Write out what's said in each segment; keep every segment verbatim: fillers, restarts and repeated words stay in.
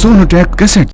Sonotech cassette.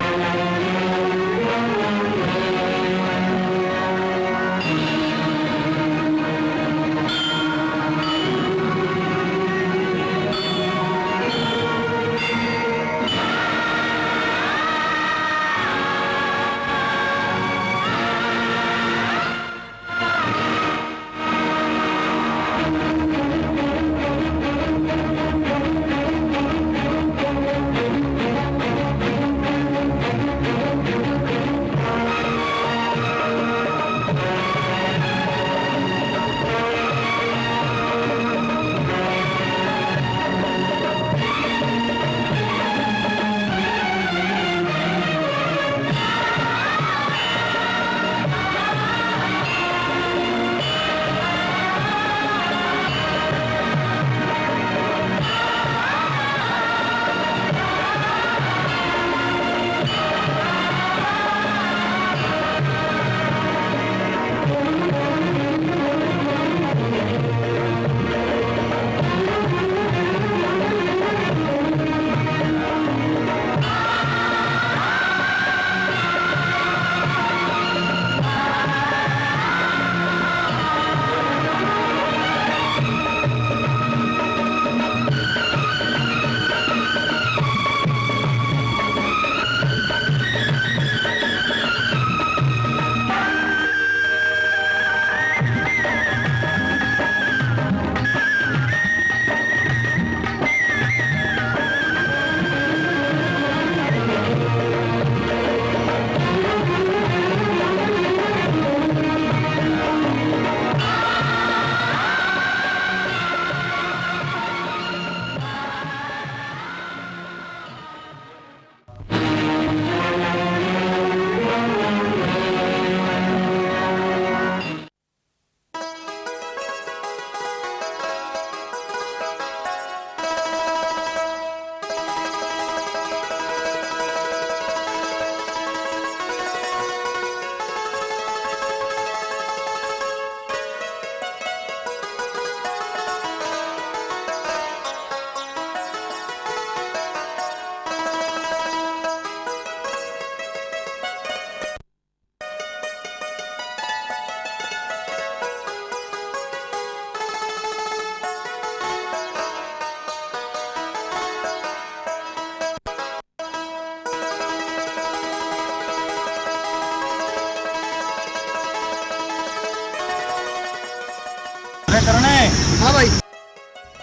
अरे करणे। हाँ भाई।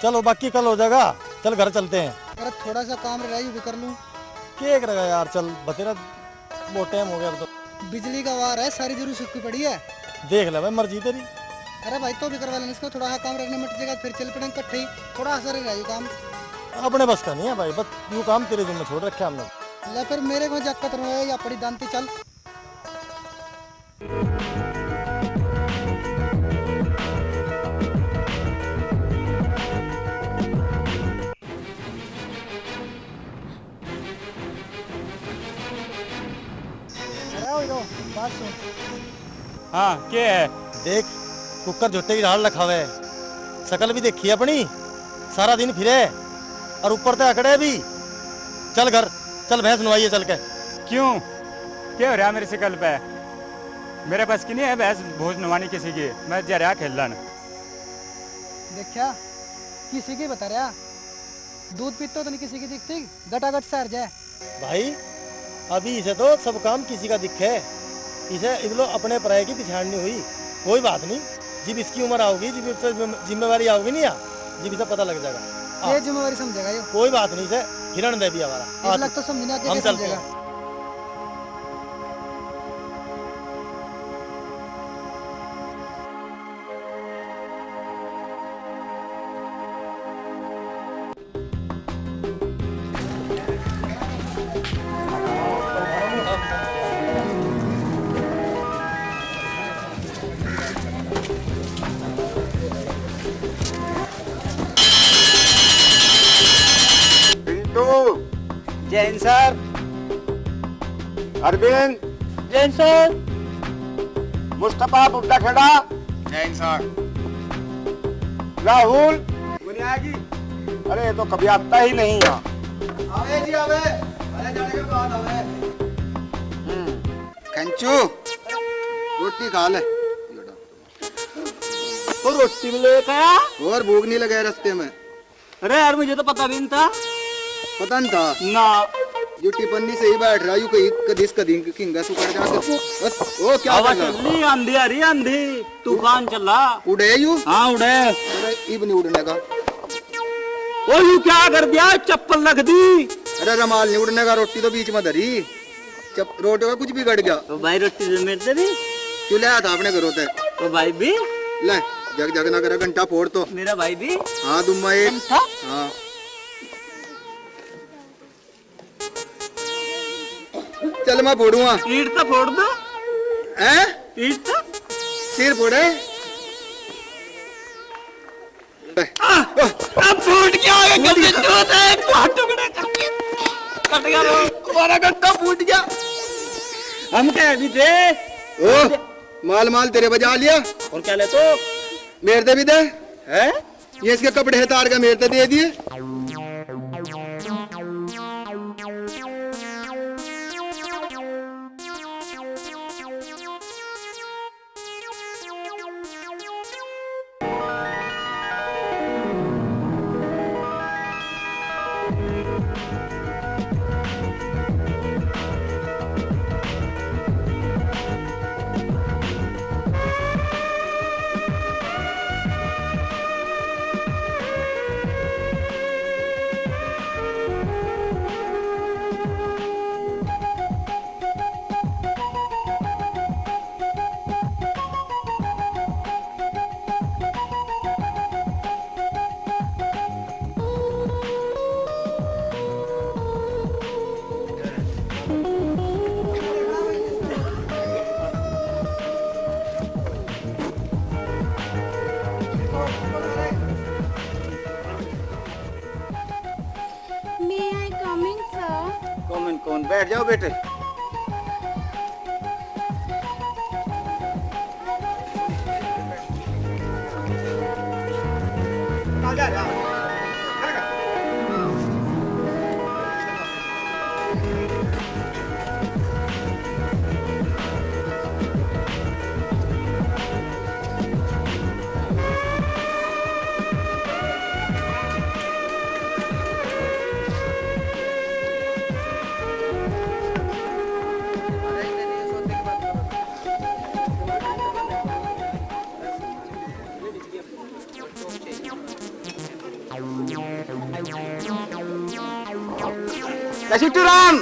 चलो, बाकी कल हो जाएगा। चल, घर चलते हैं। अरे, थोड़ा सा काम रह गया, ये भी कर लूँ। के करेगा यार, चल, बतेरा बहुत टाइम हो गया अब तो। बिजली का वार है, सारी जरूर सूखी पड़ी है। देख ले भाई, मर्जी तेरी। अरे भाई, तो भी करवा लेना इसको, थोड़ा सा काम रखने मिट जाएगा, फिर चल पड़ेंगे इकट्ठे ही। थोड़ा सा रह गया काम। अपने बस का नहीं है भाई, बस यू काम तेरे जिम्मे छोड़ रखे हमने। ले फिर मेरे को जाकर तो ये अपनी दानती चल। अरे ओ हीरो, बात सुन। हाँ, के है? देख, कुकर झोटे की ढाल रखावे। शकल भी देखी अपनी, सारा दिन फिरे और ऊपर ते अकड़े भी। चल घर, चल भैंस नवाइए चल के। क्यों? क्या हो रहा मेरी शकल पे? मेरे बस की नहीं है भैंस भूस नवानी किसी की, मैं जा रहा खेलन। देखा, किसी की बता रहा, दूध पीते हो तो नहीं किसी की दिखती, गटागट सर जाए। भाई, अभी इसे तो सब काम किसी का दिखे, इसे इबलो अपने पराये की पिछाण नहीं हुई। कोई बात नहीं, जब इसकी उम्र आओगी, जब इस पे जिम्मे-, जिम्मेवारी आओगी नहीं, जब इसे पता लग जाएगा। ये आ। जिम्मेवारी समझेगा यो। कोई बात नहीं, इसे हिरण दे भी हमारा। एक आ, लाख तो समझने आगे हम क्या चलते समझेगा? हैं। पिंटू। जय हिंद सर। अरविंद। जय हिंद सर। मुस्तफा बुड्ढा खेड़ा। जय हिंद सर। राहुल। अरे, ये तो कभी आता ही नहीं है। आवे जी, आवे। हम्म, खंचू, रोटी खा ले। तो रोटी भी लेके आया? और भूख नहीं लगे रास्ते में? अरे यार, मुझे तो पता भी नहीं था। पता नहीं था? ना। यू टिपन्नी से ही बैठ रहा, यू कहीं कदीस कदी किंगा सुकड़ जाते। बस, ओ, क्या हवा कर रहा? चल रही आंधी, आ रही आंधी, तूफान चल रहा। उड़े यू? हाँ, उड़े। अरे, इब नहीं उड़ने का। ओ, यू क्या कर दिया? चप्पल रख दी। अरे, रुमाल नहीं उड़ने का, रोटी तो बीच में धरी। चप-, रोटी का कुछ बिगड़ गया। तो भाई, रोटी तो मेरे से भी। क्यों ले आया था अपने घरों से? तो भाई भी। ले, जग जग ना करे, घंटा फोड़ तो। मेरा भाई भी। हाँ, दुम्मा एक। कंठा? हाँ। चल, मैं फोड़ूंगा। ईंट तो फोड़ दो। हैं? ईंट तो। सिर फोड़े। आ, अब फूट गया, आगे कब से चूत है, बहुत टुकड़े कर दिए। कट गया रो। हमारा गट्टा फूट गया। हम क्या अभी थे? ओ, माल माल तेरे बजा लिया। और क्या ले तो? मेरे दे भी दे। हैं? ये इसके कपड़े है तार का, मेरे ते दे दिए। May I come in, sir? Come in, come in. बैठ जाओ बेटे। लसीटू राम,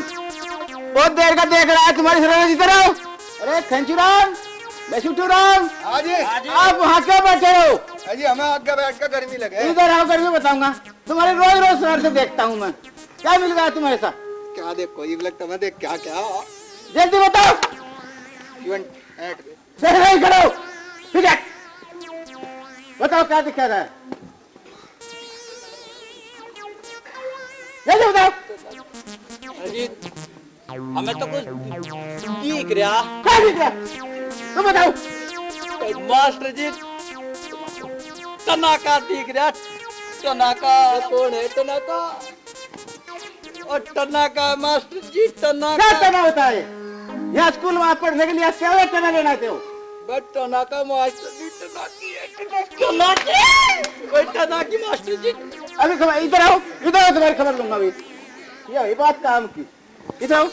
बहुत देर का देख रहा है तुम्हारी सरकार, इधर आओ। अरे खंचू राम, लसीटू राम, हाँ जी। आप वहाँ क्या बैठे हो? हाँ जी, हमें आगे बैठ कर गर्मी लगे। इधर आओ, गर्मी बताऊंगा। तुम्हारे रोज रोज शहर से देखता हूँ मैं, क्या मिल गया तुम्हें ऐसा? क्या देखो, ये लगता मैं देख क्या क्या। जल्दी बताओ। जीवन ऐट। सही नहीं करो, ठीक है। बताओ क्या दिक्कत है, जल्दी बताओ। अजी, हमें तो कुछ दिख रहा। क्या दिख रहा? तुम बताओ। मास्टर जी, टनाका दिख रहा, टनाका। कौन है टनाका? ओ टनाका मास्टर जी, टनाका। क्या टना होता है? यहाँ स्कूल में आप पढ़ने के लिए आते हो या टना लेना आते हो? बस टनाका मास्टर जी, टनाकी है, टनाकी। टनाकी? ओए टनाकी मास्टर जी। अभी खबर, इधर आओ, इधर आओ, तुम्हारी खबर लूंगा अभी। ये, ये बात काम की। इधर आओ।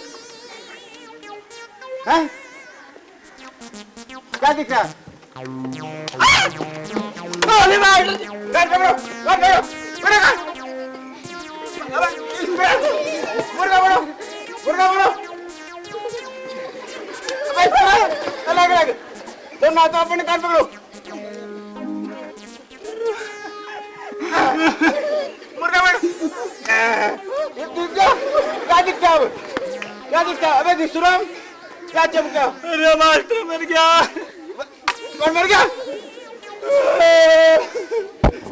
हैं? क्या दिख रहा है? गोली मार! कान पकड़ो, कान पकड़ो, पकड़ो कान। अबे, मुर्गा पकड़ो, मुर्गा पकड़ो। अबे, अलग, अलग। दोनों हाथों अपने कान पकड़ो। मुर्गा बन। ये दिख गया? क्या दिख गया अब? क्या दिख गया? अबे दिसुराम, क्या चमका? अरे मास्टर मर गया। कौन मर गया?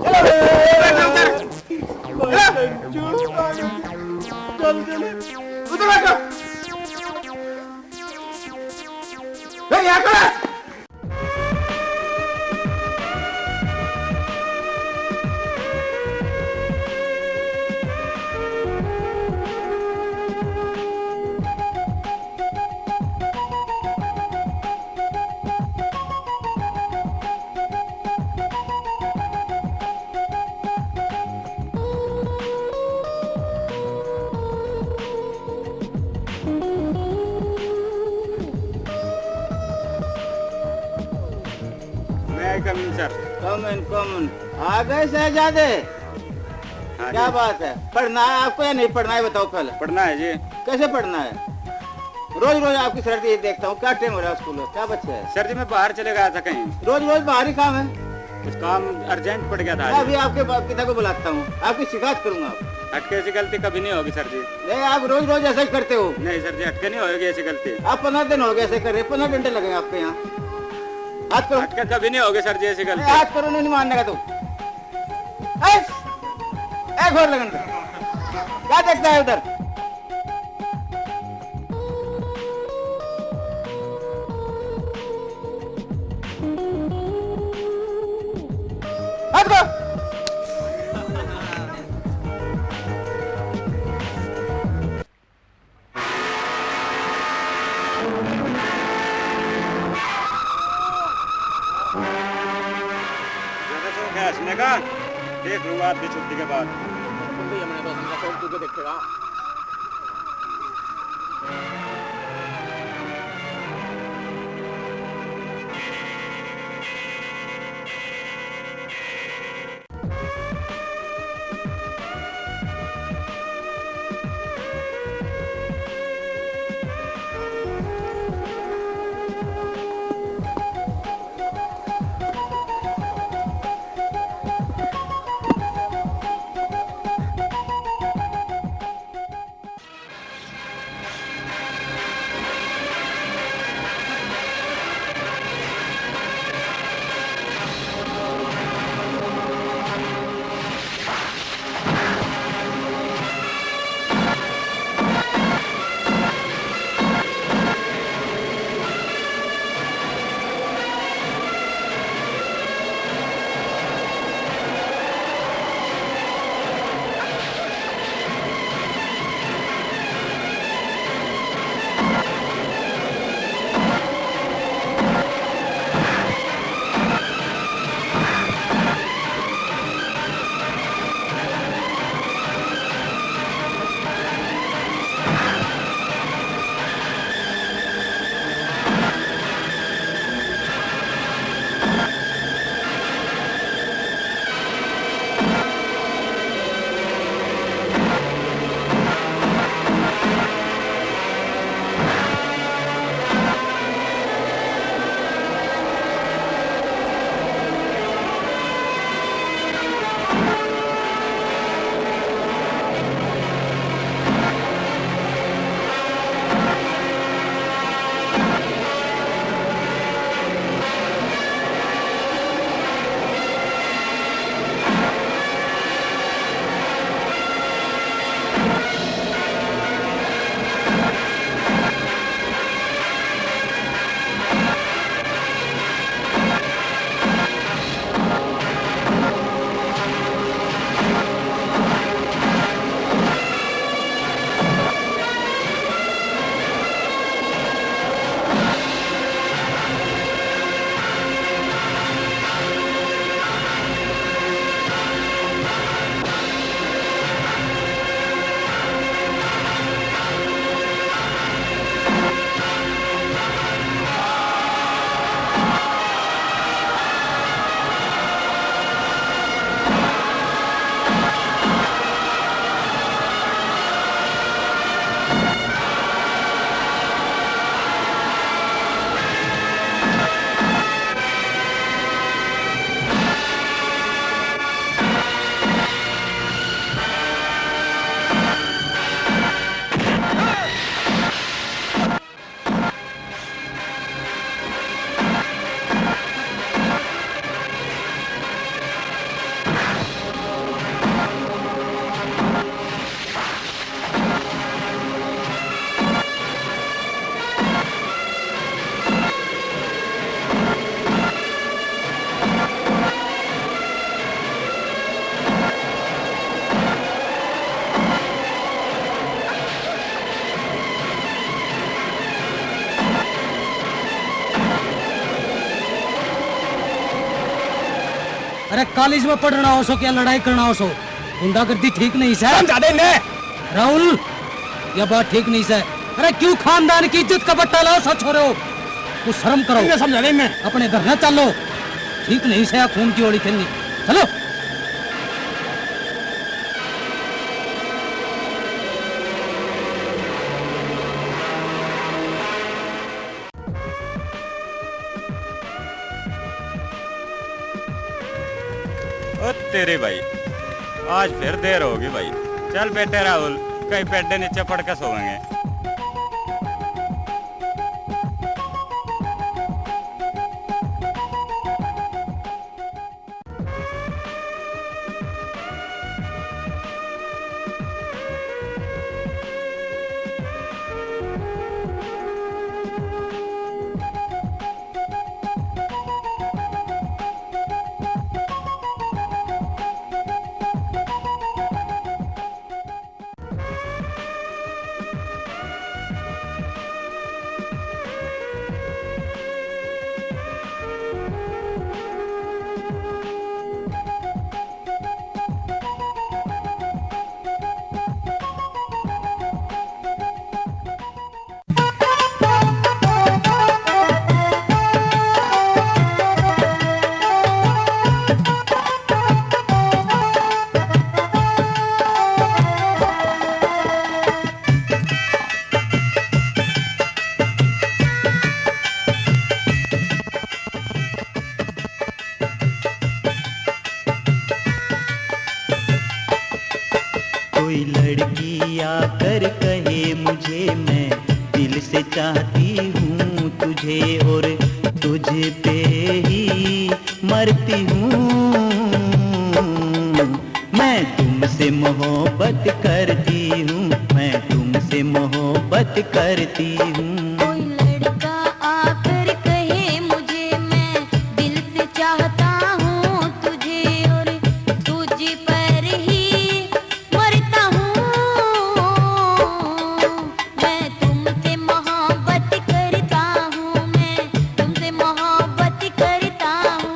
चलो, चल, चल। चल, चल। उधर बैठो। ए, यहाँ खड़ा। Come in, sir. Come in, come in. आ गए शहजादे? हाँ क्या जी। बात है, पढ़ना है आपको या नहीं पढ़ना है, बताओ पहले। पढ़ना है जी। कैसे पढ़ना है? रोज रोज आपकी शर्ट ये देखता हूँ, क्या टाइम हो रहा है स्कूल में, क्या बच्चे हैं? सर जी, मैं बाहर चले गया था कहीं। रोज रोज बाहर ही काम है? कुछ काम अर्जेंट पड़ गया था मैं आज। अभी आपके बा-, पिता को बुलाता हूँ, आपकी शिकायत करूंगा। हटके ऐसी गलती कभी नहीं होगी सर जी। नहीं, आप रोज रोज ऐसा ही करते हो। नहीं सर जी, हटके नहीं होगी ऐसी गलती। आप पंद्रह दिन हो गए ऐसे कर रहे, पंद्रह डंडे लगे आपके यहाँ। हाथ करो। हटके कभी नहीं होगी सर जी ऐसी गलती। नहीं, हाथ करो, नहीं मानने का तो। ऐस! ए, घोर लगन दे। क्या देखता है उधर? हट गो। ज्यादा शौक है हंसने का, देख लूंगा आज भी छुट्टी के बाद। तुम भी हमने बस इनका शौक तू के देखेगा। अरे कॉलेज में पढ़ना हो सो क्या लड़ाई करना हो सो, गुंडागर्दी ठीक नहीं सै। समझा दे इन्हें। राहुल, यह बात ठीक नहीं सै। अरे क्यों खानदान की इज्जत का बट्टा लाओ सो छोरो, कुछ शर्म करो। इन्हें समझा दे इन्हें। अपने घर ना चलो। ठीक नहीं सया खून की होली खेलनी। चलो। ओ तेरे भाई, आज फिर देर होगी भाई। चल बेटे राहुल, कहीं पेड़ नीचे पड़ के सोवेंगे। कोई लड़की आकर कहे मुझे, मैं दिल से चाहती हूँ तुझे और तुझ पे ही मरती हूँ। मैं तुमसे मोहब्बत करती हूँ, मैं तुमसे मोहब्बत करती हूँ। कोई लड़का आकर कहे मुझे, मैं दिल से चाहता हूँ तुझे और तुझ पर ही मरता हूँ। मैं तुमसे मोहब्बत करता हूँ, मैं तुमसे मोहब्बत करता हूँ।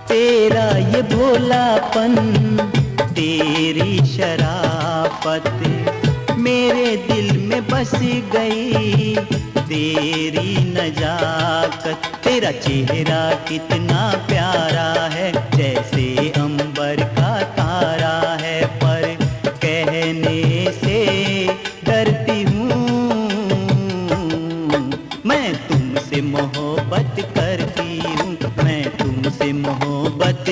तेरा ये भोलापन, तेरी शराफत, मेरे दिल में बस गई तेरी नजाकत। तेरा चेहरा कितना प्यारा है, जैसे अंबर का तारा है, पर कहने से डरती हूँ। मैं तुमसे मोहब्बत करती हूँ, मैं तुमसे मोहब्बत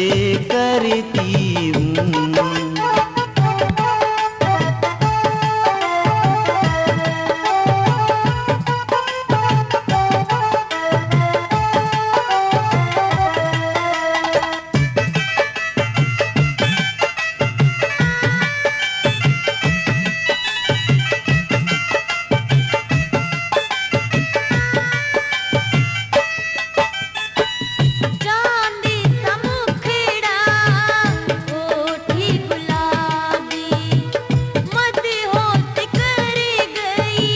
करती हूँ। चांदी सा मुखड़ा, होठी गुलाबी, मदहोश कर गई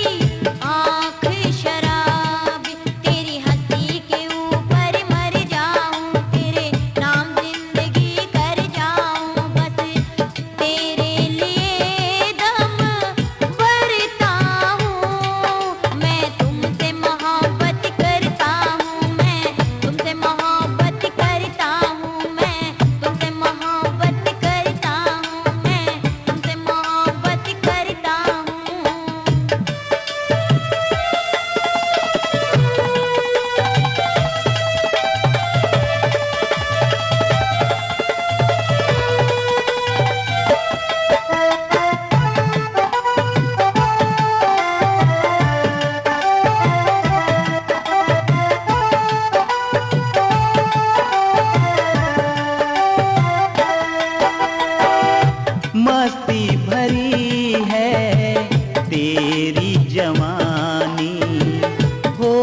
आँख शराबी। तेरी हंसी के ऊपर मर जाऊं, तेरे नाम जिंदगी कर जाऊं, बस तेरे लिए दम भरता हूँ। मैं तुमसे मोहब्बत करता हूँ, मैं तुमसे मोहब्बत करता हूँ, मैं तुमसे मोहब्बत करता हूँ, मैं तुमसे मोहब्बत करता हूँ। मस्ती भरी है तेरी जवानी, हो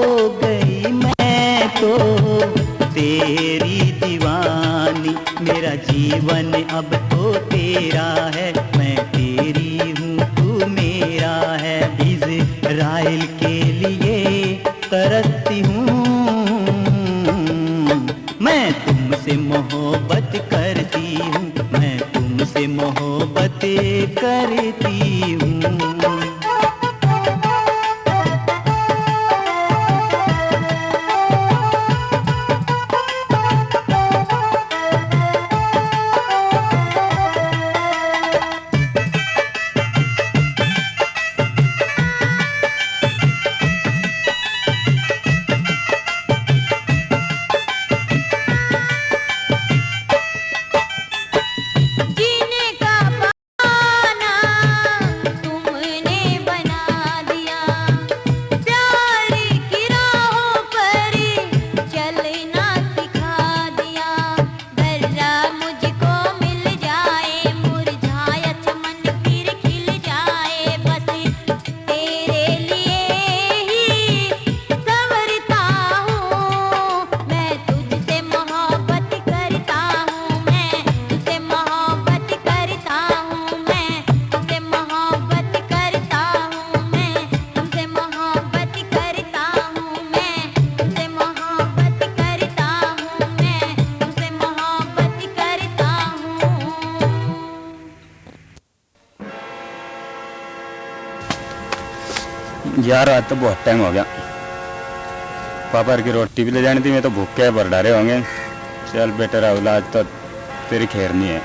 गई मैं तो तेरी दीवानी। मेरा जीवन अब तो तेरे तेरा है, मैं तेरी हूँ, तू मेरा है। इज़राइल के लिए तरसती हूँ। मैं तुमसे मोहब्बत करती हूँ, मैं तुमसे मोहब्बत करती हूँ। जीने का बहाना तुमने बना दिया, प्यार की राहों पर चलना सिखा दिया। जर्रा मुझको मिल जाए, मुरझाया चमन फिर खिल जाए, बस तेरे लिए ही संवरता हूँ। मैं तुझसे मोहब्बत करता हूँ, मैं तुझसे मोहब्बत करता हूँ, मैं तुझसे मोहब्बत करता हूँ, मैं तुझसे मोहब्बत करता हूँ, मैं तुझसे मोहब्बत करता हूँ, मैं तुझसे मोहब्बत करता हूँ। यार, आज तो बहुत टाइम हो गया। पापा की रोटी भी ले जानी थी, मैं तो भूखे भर डारे होंगे। चल बेटे राहुल, आज तो तेरी खैर नहीं है।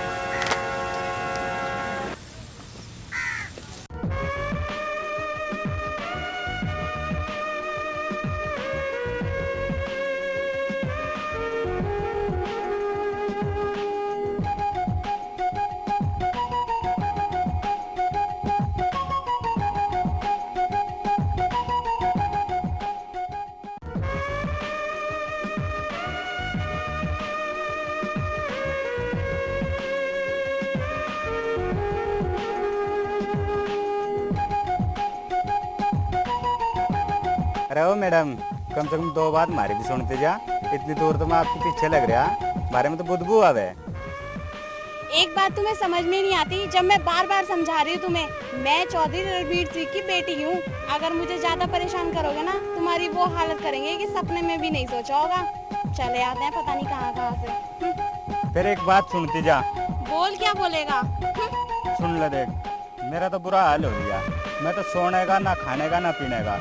अरे ओ मैडम, कम से कम दो बात म्हारी भी सुनते जा। इतनी दूर तो मैं आपके पीछे लग रहा, म्हारे में तो बुदबू आवे। एक बात तुम्हें समझ में नहीं आती, जब मैं बार बार समझा रही हूँ तुम्हें, मैं चौधरी रणबीर सिंह की बेटी हूँ। अगर मुझे ज्यादा परेशान करोगे ना, तुम्हारी वो हालत करेंगे कि सपने में भी नहीं सोचा होगा। चले आते हैं पता नहीं कहाँ कहाँ से। हम्म। फिर एक बात सुनती जा। बोल, क्या बोलेगा? हम्म। सुन ले देख, मेरा तो बुरा हाल हो लिया। मैं तो सोने का ना, खाने का ना, पीने का।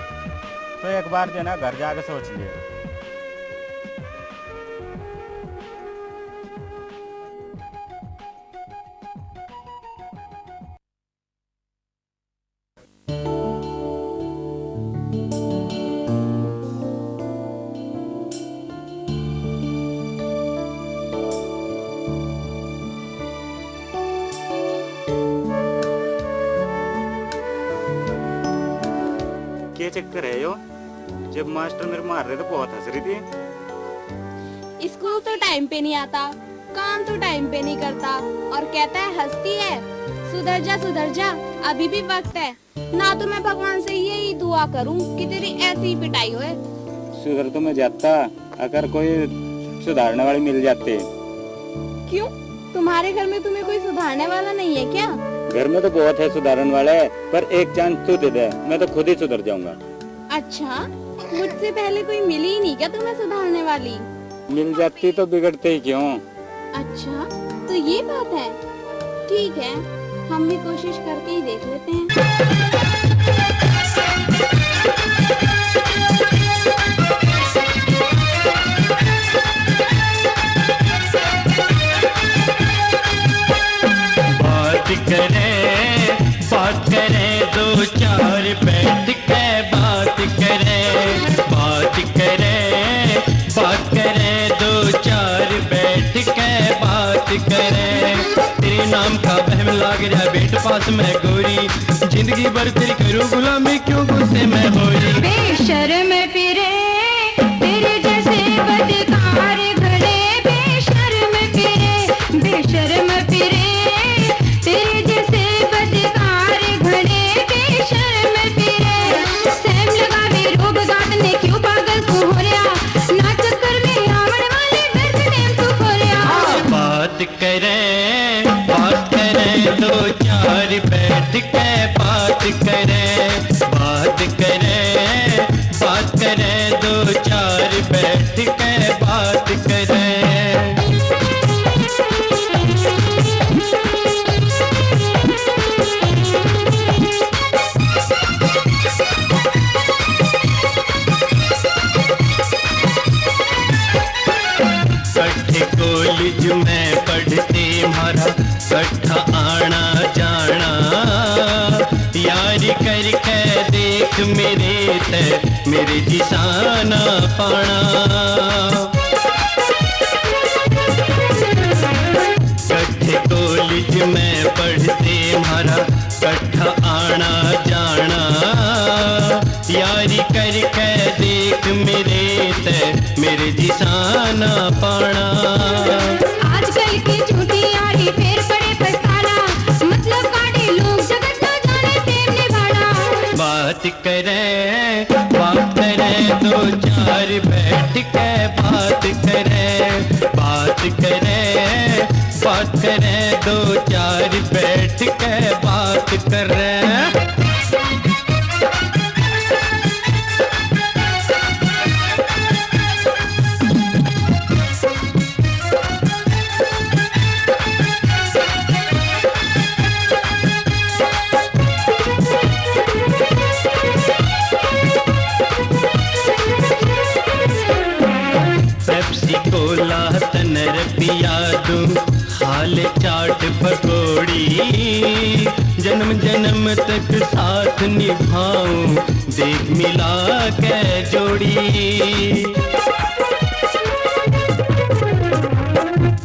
तो एक बार जो है ना, घर जाके सोच लिए। क्या चक्कर है यो? जब मास्टर मेरे मार रहे तो बहुत हंस रही थी। स्कूल तो टाइम पे नहीं आता, काम तो टाइम पे नहीं करता, और कहता है हंसती है, सुधर जा, सुधर जा, अभी भी वक्त है। ना तो मैं भगवान से यही दुआ करूं कि तेरी ऐसी ही पिटाई होए। सुधर तो मैं जाता, अगर कोई सुधारने वाली मिल जाती। क्यों, तुम्हारे घर में तुम्हें कोई सुधारने वाला नहीं है क्या? घर में तो बहुत है सुधारने वाले, पर एक चांस तू दे दे, मैं तो खुद ही सुधर जाऊंगा। अच्छा, मुझसे पहले कोई मिली ही नहीं क्या तुम्हें सुधारने वाली? मिल जाती तो बिगड़ते ही क्यों? अच्छा, तो ये बात है। ठीक है, हम भी कोशिश करके ही देख लेते हैं। बात करें, बात करें, दो चार बैठ के बात करें, बात करें, बात करें, दो चार बैठ के बात करें। तेरे नाम का बहम लाग रहा बेट पास में गोरी, जिंदगी भर तेरी करूँ गुलामी, क्यों गुस्से में हो रही। बेशर्म फिरे तेरे जैसे बदकार घणे, बेशर्म फिरे, बेशर्म फिरे तेरे जैसे बदकार घणे, बेशर्म फिरे। सैम लगावे रोग दांत ने, क्यों पागल तू हो रहा, ना चक्कर में आवन वाले दर्द ने तू खो रहा। बात करें, बात करें, दो चार बैठ के बात करें, बात करें, बात करें, दो चार बैठ के बात करें। कट्ठे कॉलेज में पढ़ते म्हारा, कट्ठा आना जाना। यारी करके देख मेरे ते, मेरे जिसा ना पाना। कट्ठे कॉलेज में पढ़ते म्हारा, कट्ठा आना जाना। यारी करके देख मेरे ते, मेरे जिसा ना पाना। आजकल की झूठी यारी फेर पड़े पछताना, मतलब काढ़े लोग जगत तो जाने प्रेम निभाना। बात करें, बात करें, दो चार बैठ के बात करें, बात करें, बात करें, दो चार बैठ के बात करें। पेप्सी कोला तने पिया दूं, खा ले चाट पकौड़ी। जन्म जन्म तक साथ निभाऊं, देख मिला के जोड़ी।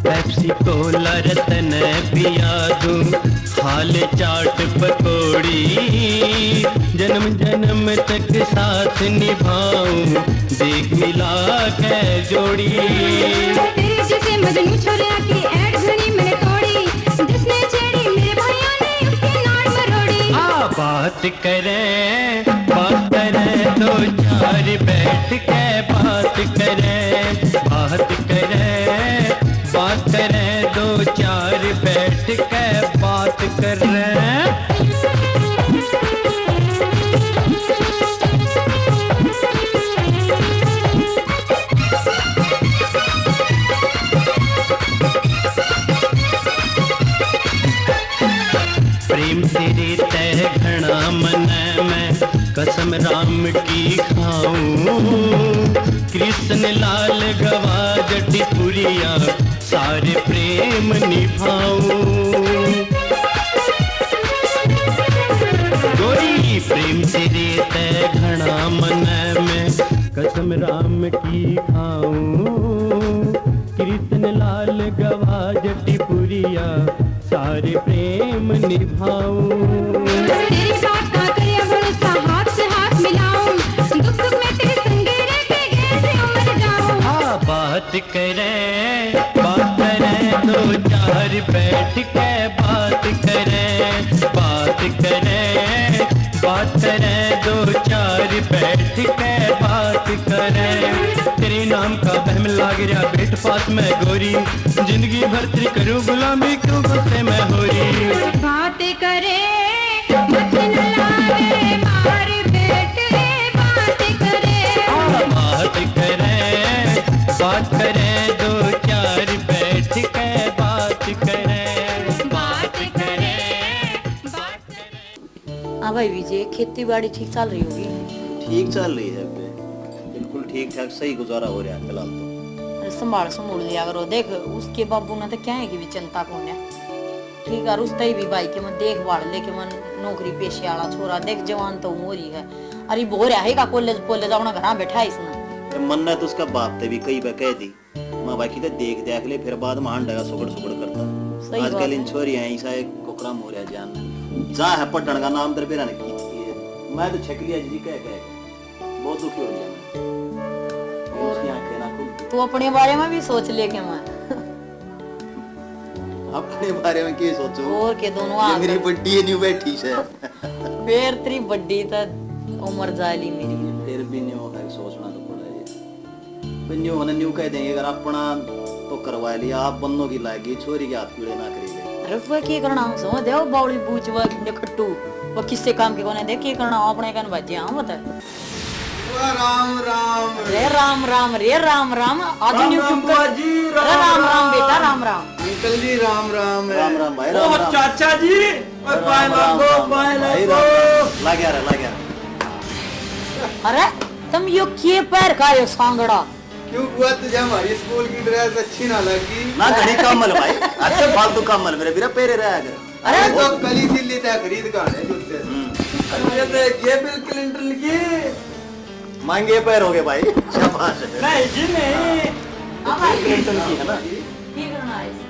पेप्सी कोला तने पिया दूं, खा ले चाट पकौड़ी। जन्म जन्म तक साथ निभाऊं, देख मिला के जोड़ी। तेरे जैसे मजनू छोरिया की ऐड घणी मैंने तोड़ी, जिसने छेड़ी मेरे भाइयों ने उसकी नाड़ मरोड़ी। आ बात करें, बात करें, दो चार बैठ के बात करें, बात करें, बात करें, दो चार बैठ के बात करें। प्रेम तेरे तै घणा मन में, कसम राम की खाऊं। कृष्ण लाल गवा जटिपुरिया, सारे प्रेम निभाऊं। गोरी प्रेम तेरे तै घणा मन में, कसम राम की खाऊं। कृष्ण लाल गवा जटिपुरिया, सारे प्रेम निभाऊं। तेरी बात का करिया भरोसा, हाथ से हाथ मिलाऊं। दुख सुख में तेरे संगे रह के गैर से उमर जाऊं। हाँ, बात करें, बात करें, दो चार बैठ के बात करें, बात करें, बात करें, दो चार बैठ के बात करें। तेरे नाम का बहम लाग रहा पेट पास में गोरी, जिंदगी भर तेरी करूँ गुलामी, क्यों गुस्से में हो रही। बात करे, मत न लावे मार, बैठ के बात करे। हाँ, बात करे, बात करे, दो चार बैठ के बात करे, बात करे, बात करे। हाँ भाई विजय, खेती बाड़ी ठीक चल रही होगी? ठीक चल रही है बे, बिल्कुल ठीक ठाक, सही गुजारा हो रहा है फिलहाल तो। अरे संभाल संभूल लिया करो, देख उसके बाबू ने तो क्या है कि भी चिंता कौन है। ठीक है, उसते भी भाई के मैं देखभाल लेके मैं नौकरी पेशे वाला छोरा, देख जवान तो हो रही है। अरे वो रहा है का कॉलेज, कॉलेज अपना घर बैठा है इसने। ए, मन्ने तो उसका बाप ते भी कई बार कह दी, माँ बाकी तो देख देख ले, फिर बाद में हांडा का सुगड़ सुगड़ करता। सही बात आजकल इन है। छोरियां ऐसा एक कोकरा मोरिया जान जा है पढ़न का नाम दर बेरा ने की थी है। मैं तो छक लिया जी कह कह के। बहुत दुखी हो गया मैं। और उसकी आंखें ना खुलती। तू अपने बारे में भी सोच ले के मैं। अपने बारे में क्या सोचूं? और के दोनों ये आकर मेरी बड्डी है, न्यू बैठी से। बेर तेरी बड्डी तो उम्र जा ली मेरी। फिर भी न्यू है, सोचना तो पड़ेगा। फिर न्यू होने न्यू कह देंगे, अगर अपना तो करवा लिया, आप बन्नों की लागी, छोरी के हाथ पीड़े ना करेंगे। अरे वह के करना हम सो दे, वो बावली बूच, वह निखट्टू, वो किससे काम के कोने दे, के करना हम अपने कन बाजे, हाँ बता। वाह, राम राम। रे राम राम, रे राम राम, आज राम न्यू राम क्यों कर बुआ जी, अरे राम राम राम राम। बेटा, राम राम। अंकल जी, राम राम है। राम राम भाई, ओ राम राम। चाचा जी, ओए, राम पाए राम लागो, राम पाए राम भाई, लागो। राम राम। लाग्या रे, लाग्या रे। अरे, तुम यो के पैर का यो सांगड़ा? क्यों बुआ, तुझे हमारी स्कूल की ड्रेस अच्छी ना लगी? ना, घणी कामल भाई, अच्छे फालतू कामल मेरे बीरा, पेरे रहा कर। अरे अरे तो कली दिल्ली तक खरीद का है जूते। हम्म। अरे तो ये बिल क्लिंटन की। मांगे पैर हो गए भाई, शाबाश। नहीं जी, नहीं। हाँ भाई। क्लिंटन की है ना? ठीक करना है इसे।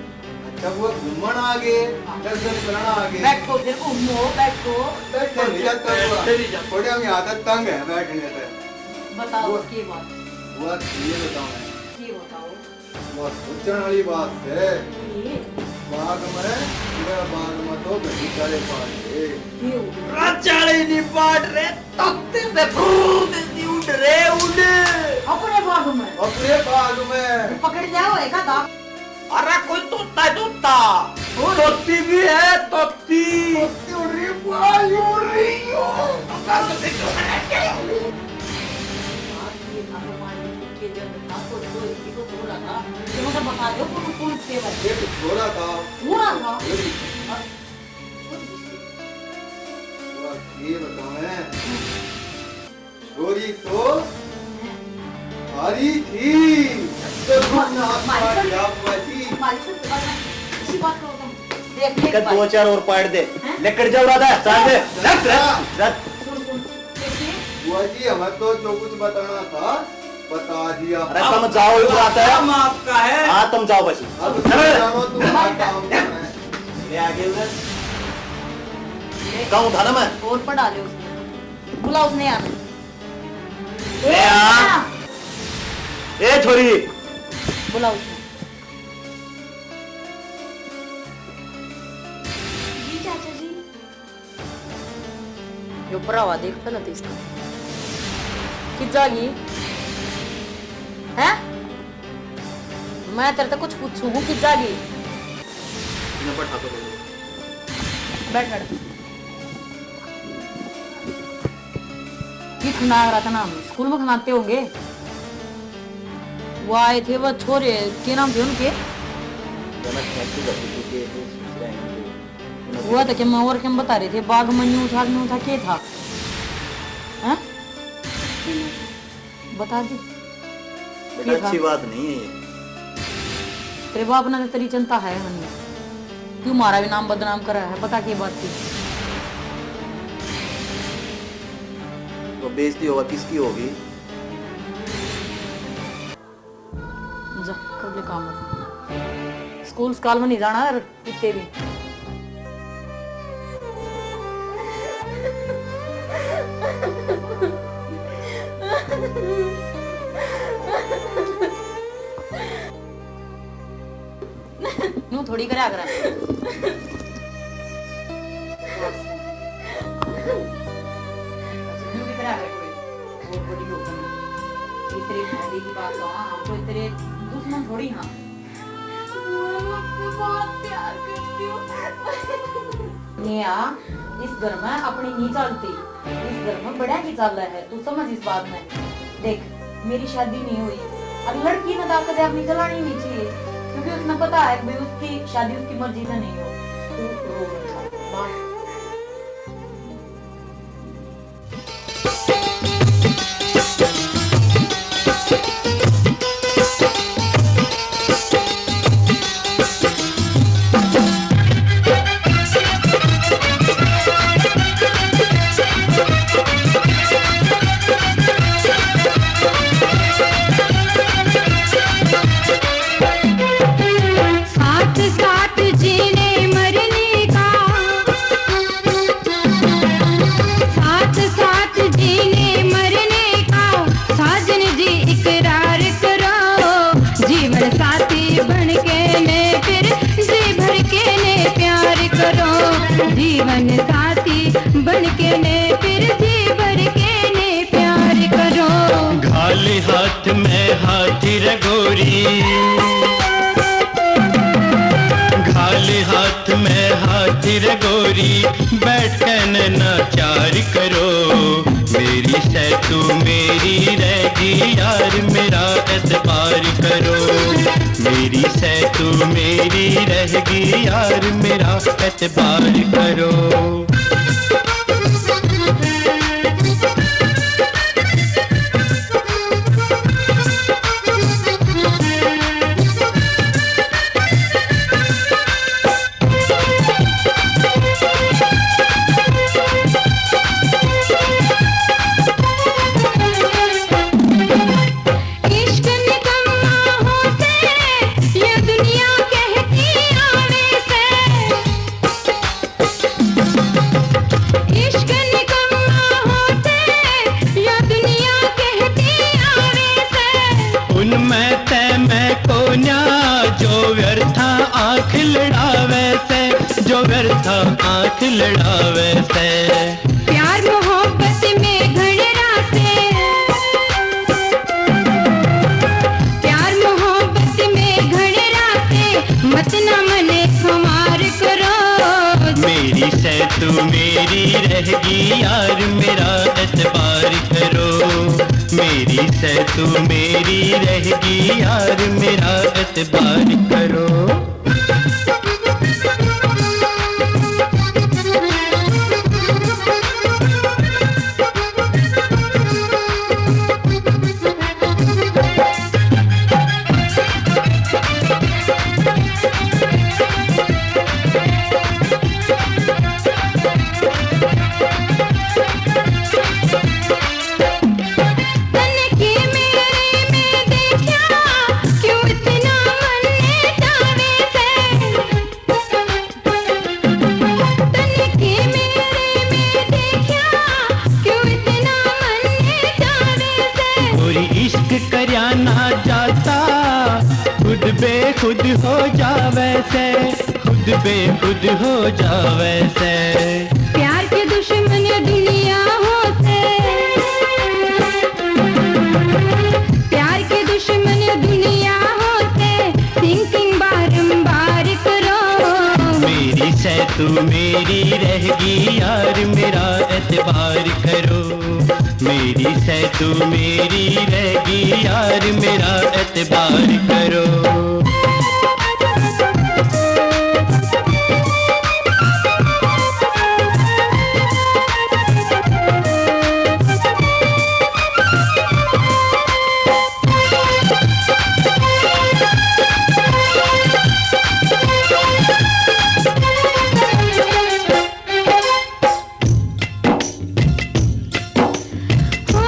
अच्छा, वो घूमण आ गए, दर्शन करना आ गए। बैठो, फिर घूमो, बैठो। बैठो, नहीं जाता हुआ। बैठे नहीं जाता। थोड़े हम आदत तंग है बैठने पे। बताओ, वो, की बात? वो ये बताओ मैं। की बताओ? वो सोचण वाली बात है। ये? बाग में, पूरा बाग में तो घड़ी चाले पाट रहे। ये हो गया। रात चाले नहीं पाट रहे, तख्ते से फुर्र देती उड़ रहे, उड़। अपने बाग में? अपने बाग में। पकड़ लिया होएगा था। अरे कोई तोता है, तोता। ओए। तोती भी है, तोती। तोती उड़ रही है, बुआ, ये उड़ रही है। आज ये भगवान के जन्म था, तो जो इसी को छोड़ा था, ये मतलब बता दो, कौन, कौन से वाले? एक छोरा था। छोरा था? छोरी। और छोरी किसकी? बुआ, ये बताओ है। छोरी तो हरी थी, तो दूसरा हाथ मार दिया बुआ जी। मालिक, मालिक, इसी बात को तुम देख, देख कर भाई। दो चार और पाड़ दे। हैं? लेकर जाओ राधा, चाल दे। हाँ। रख, रख, रख। सुन, सुन, देखिए। बुआ जी, हमें तो जो कुछ बताना था, बता दिया। अरे, अब तुम जाओ, ये बात है। काम आपका है। हाँ, तुम जाओ बस। अब चलो। तुम जानो, तुम्हारा काम क्या है? ले आगे उधर। कहूँ था ना मैं। और पढ़ा ले उसने। बुला उसने यहाँ। ए, आ। ए, छोरी। बुला उसने। जी, चाचा जी। यो भरावा देख पहले तो इसका। कित जागी? हैं? मैं तेरे तो कुछ पूछू हूँ, कित जागी? इन्हें बैठा तो दे। बैठ, बैठ। कित खंदा रहा था ना, स्कूल में खंदाते होंगे। वो आए थे, वो छोरे, के नाम थे उनके? वो तो क्या, मैं और क्या बता रहे थे, बाग में न्यू था, न्यू था, के था? हैं? बता दे। बेटा, के था? अच्छी बात नहीं है ये। तेरे बाप ने तो तेरी चिंता है नहीं। क्यों हमारा भी नाम बदनाम करा है, बता के बात थी। तो बेइज्जती होगा, किसकी होगी? जा, कर ले काम। स्कूल स्काल में नहीं जाना और कितने भी। न्यू थोड़ी करा करा। न्यू भी करा करे कोई। और बड़ी हो गई। इस तेरी शादी की बात तो, हाँ, हम कोई तेरे दुश्मन थोड़ी हाँ। मैं आपसे बहुत प्यार करती हूँ। नेहा, इस घर में अपनी नहीं चलती। इस घर में बड़ा की चाल है, तू समझ इस बात में। देख, मेरी शादी नहीं हुई, अब लड़की ने तो कदे अपनी जलानी नहीं चाहिए, क्योंकि उसने पता है कि भाई उसकी शादी उसकी मर्जी से नहीं हो। तू रो मत, बस। साथ साथ जीने मरने का, साथ साथ जीने मरने का, साजन जी इकरार करो। जीवन साथी बन के ने फिर जी भर के ने प्यार करो। जीवन साथी बन के ने फिर जी भर के ने प्यार करो। घाल हाथ में हाथी रे गोरी, घाल हाथ में हाथ रे गोरी, बैठ के नैना चार करो। मेरी सै तू मेरी रहेगी यार, मेरा एतबार करो। मेरी सै तू मेरी रहेगी यार, मेरा एतबार करो। इश्क निकम्मा हो से, ये दुनिया कहती आवे से। इश्क निकम्मा हो से, ये दुनिया कहती आवे से। उनमें तै मैं कोन्या, जो व्यर्था आंख लड़ावे से, जो व्यर्था आंख लड़ावे से। प्यार मोहब्बत में घण रासे, प्यार मोहब्बत में घण रासे, मत ना मने खुमार करो। मेरी सै तू मेरी रहेगी यार, मेरा एतबार करो। मेरी सै तू मेरी रहेगी यार, मेरा एतबार करो। तन्ने के मेरे में देखा, क्यों इतना मन्ने चावे से। तन्ने के मेरे में देखा, क्यों इतना मन्ने चावे से। गोरी इश्क करया ना जाता, खुद बेखुद हो जावे से, खुद बेखुद हो जावे से। प्यार के दुश्मन दुनिया हो से, प्यार के दुश्मन दुनिया हो से, thinking बारंबार करो। मेरी सै तू मेरी रहेगी यार, मेरा एतबार करो। मेरी सै तू मेरी रहेगी यार, मेरा एतबार करो। ओ,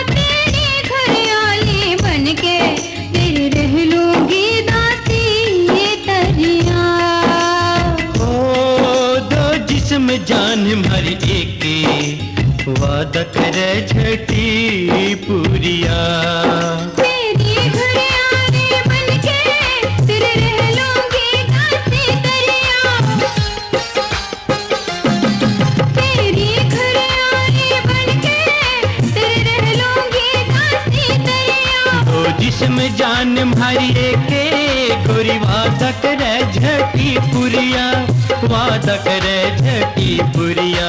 तेरे घर आली बनके, तेरे रह लूंगी दासी ये तरिया। ओ, दो जिस्म जान म्हारी एक, वादा करे झटी पूरिया। तेरी घर आली बनके, तेरे रह लूंगी दासी तरिया। तेरी घर आली बनके, तेरे रह लूंगी दासी तरिया। ओ जिस्म जान म्हारी एके, गोरी वादा करे झटी पुरिया, वादा करे झटी पुरिया।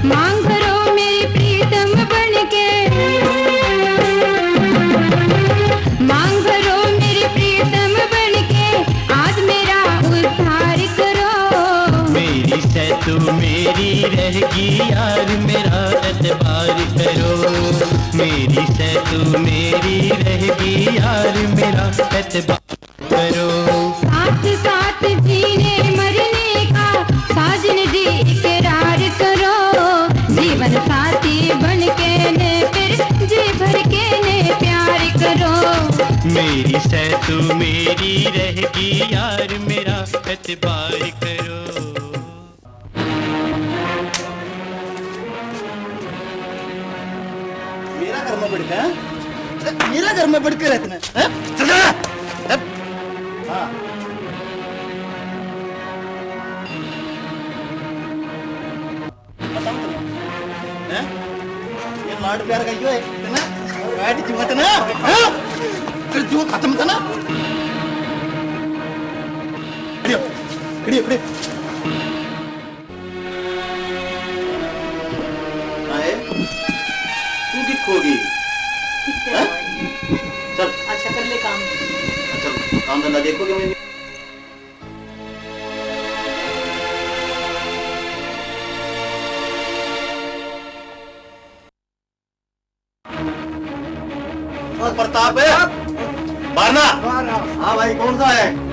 मांग भरो मेरी प्रीतम बनके, मांग भरो मेरी प्रीतम बनके, आज मेरा उद्धार करो। मेरी सै तू मेरी रहेगी यार, मेरा एतबार करो। मेरी सै तू मेरी रहेगी यार, मेरा एतबार करो। साथ साथ जीने मरने का साजन जी इकरार करो। जीवन साथी बनके ने फिर जी भर के ने प्यार करो। मेरी सै तू मेरी रहेगी यार, मेरा एतबार करो। मेरा घर में बढ़ के, हैं? मेरा घर में बढ़ के रहते हैं, हैं? चल जा। हट। हाँ। बताऊं तुमने? हैं? ये लाड प्यार का यो है, इतना बैठ जो मत ना, हैं? फिर जो खत्म था ना। अरे, खड़ी, खड़ी। हाँ, ए? तू कित खो गई? कित हैं? भाई? चल। अच्छा, कर ले काम। अच्छा, काम धंधा देखो क्यों नहीं? और प्रताप है? बारना? बारना। हाँ भाई, कौन सा है?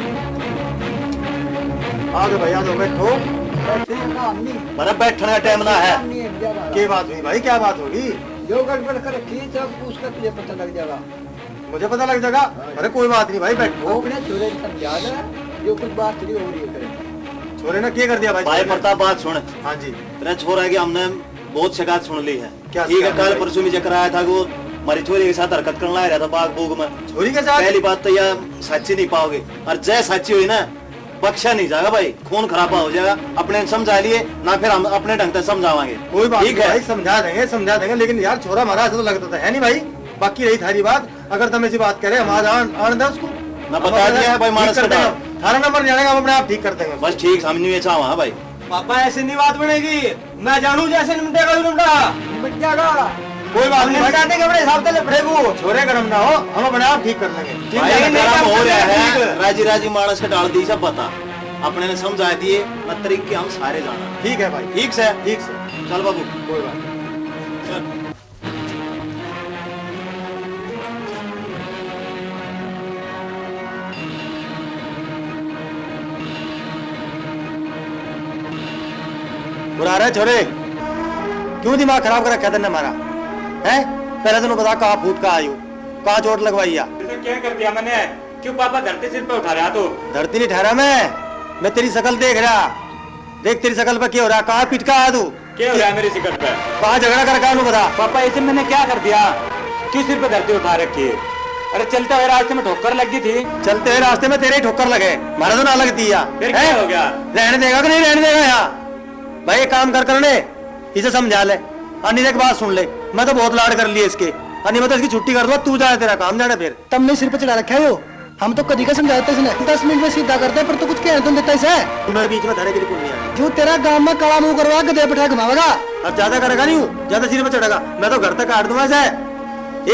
आ जाओ भाई, आ जाओ, बैठो। बैठे हैं ना, हम नहीं। अरे बैठने का टाइम ना है। हम नहीं है, क्या बात? के बात हुई भाई, क्या बात होगी? जो गड़बड़ कर रखी, सब उसका तुझे पता लग जाएगा। मुझे पता लग जाएगा? हाँ। अरे कोई बात नहीं भाई, बैठो। अपने छोरे को समझा दे, जो कुछ बात थोड़ी हो रही है तेरे। छोरे ने क्या कर दिया भाई? भाई प्रताप, बात सुन। हाँ जी। तेरे छोरा की हमने बहुत शिकायत सुन ली है। क्या ठीक है, शिकायत कल भाई? परसों में चक्कर आया था, वो हमारी छोरी के साथ हरकत करने आ रहा था बाग बूग में। छोरी के साथ? पहली बात तो यह साची नहीं पाओगे, और जय साची हुई ना, बख्शा नहीं जाएगा भाई, खून खराबा हो जाएगा। अपने समझा लिए ना, फिर हम अपने ढंग से समझावांगे। कोई बात ठीक नहीं है? भाई, समझा देंगे, समझा देंगे, लेकिन यार छोरा हमारा ऐसा तो लगता तो है नहीं भाई। बाकी रही थारी बात, अगर तुम ऐसी बात करे, हम आज आन, आन दे उसको। मैं हम बता अपने दिया है भाई, ठीक मानस कर का देंगे। डाल। थारा नंबर नहीं आएगा, हम अपने आप ठीक कर देंगे उसको। बस ठीक, समझ में अच्छा हुआ भाई। पापा, ऐसे नहीं बात बनेगी। मैं जानू जैसे निमटेगा, निमटा। निमट जाएगा। कोई बात नहीं भाई। निमटा देंगे अपने हिसाब से, लफड़े को। छोरे गरम ना हो, हम अपने आप ठीक कर लेंगे। ठीक भाई, है, गरम हो रहा है, ठीक। राजी राजी मानस के डाल दी सब पता। अपने ने समझा दिए, मैं तरीके हम सारे जाना। ठीक है भाई। ठीक से? ठीक से। चल बाबू। कोई बात नहीं। चल। बुला रहे छोरे, क्यों दिमाग खराब कर रखा तन्ने हमारा, हैं? पहले तन्ने बता, कहाँ फूट का आयु, कहाँ चोट लगवाई है? ऐसा क्या कर दिया मैंने? क्यों पापा धरती सिर पे उठा रहा तू? धरती नहीं ठहरा मैं, मैं तेरी शकल देख रहा। देख तेरी शकल पे क्या हो रहा, कहाँ पिटका आ तू? क्या हो रहा है मेरी शकल पे? कहाँ झगड़ा कर, कानू बता। पापा, ऐसे मैंने क्या कर दिया? क्यों सिर पे धरती उठा रखी है? अरे, चलते हुए रास्ते में ठोकर लग गई थी। चलते हुए रास्ते में तेरे ही ठोकर लगे, मारा तो ना लगती या। फिर क्या हैं? हो गया? रहने देगा कि नहीं रहने देगा यहाँ? भाई, एक काम कर, करने इसे समझा ले। अन्नी, देख बात सुन ले, मैं तो बहुत लाड कर लिए इसके। अन्नी, मैं तो इसकी छुट्टी कर दूंगा, तू जाए, तेरा काम जाने फिर। तमने सिर पे चढ़ा रखा है यो। हम तो कदी का समझा देते इसने, दस मिनट में सीधा कर दे, पर तू कुछ कहने तो नहीं देता इसे। मैं बीच में थारे बिल्कुल नहीं आया। जो तेरा गांव में काला मुंह करवा गधे बैठा घुमावेगा। अब ज्यादा करेगा नहीं हूँ, ज्यादा सिर पे चढ़ेगा, मैं तो घर तक काट दूंगा इसे,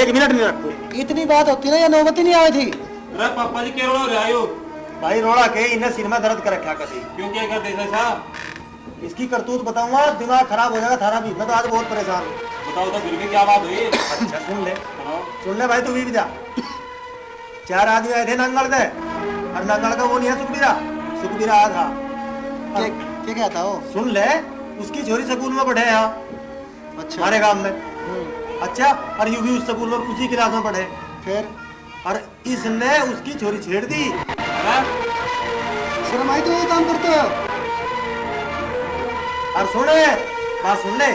एक मिनट नहीं रखूँ। इतनी बात होती ना, ये नौबत ही नहीं आवे थी। अरे पापा जी, क्या रोला हो रहा है यो? भाई रोला के, इन्हें सिर में दर्द कर रखा कभी। क्यों, क्या कर दे ऐसा? इसकी करतूत बताऊंगा, दिमाग खराब हो जाएगा थारा भी। मैं तो आज बहुत परेशान हूँ। बताओ तो फिर भी क्या बात हुई? अच्छा सुन ले, सुनाओ। सुन ले भाई, तू भी जा। चार आदमी आए थे नांगल दे, और नांगल का वो नहीं है सुखबीरा, सुखबीरा आया था। क्या, क्या कहता हो? सुन ले, उसकी छोरी स्कूल में पढ़े यहाँ, अच्छा। हमारे गांव में। हम्म। अच्छा, और यू भी उस स्कूल में, उसी क्लास में पढ़े। फिर? और इसने उसकी छोरी छेड़ दी। हाँ? शर्म आई तो वो काम करते हो? और सुने, बात सुन ले,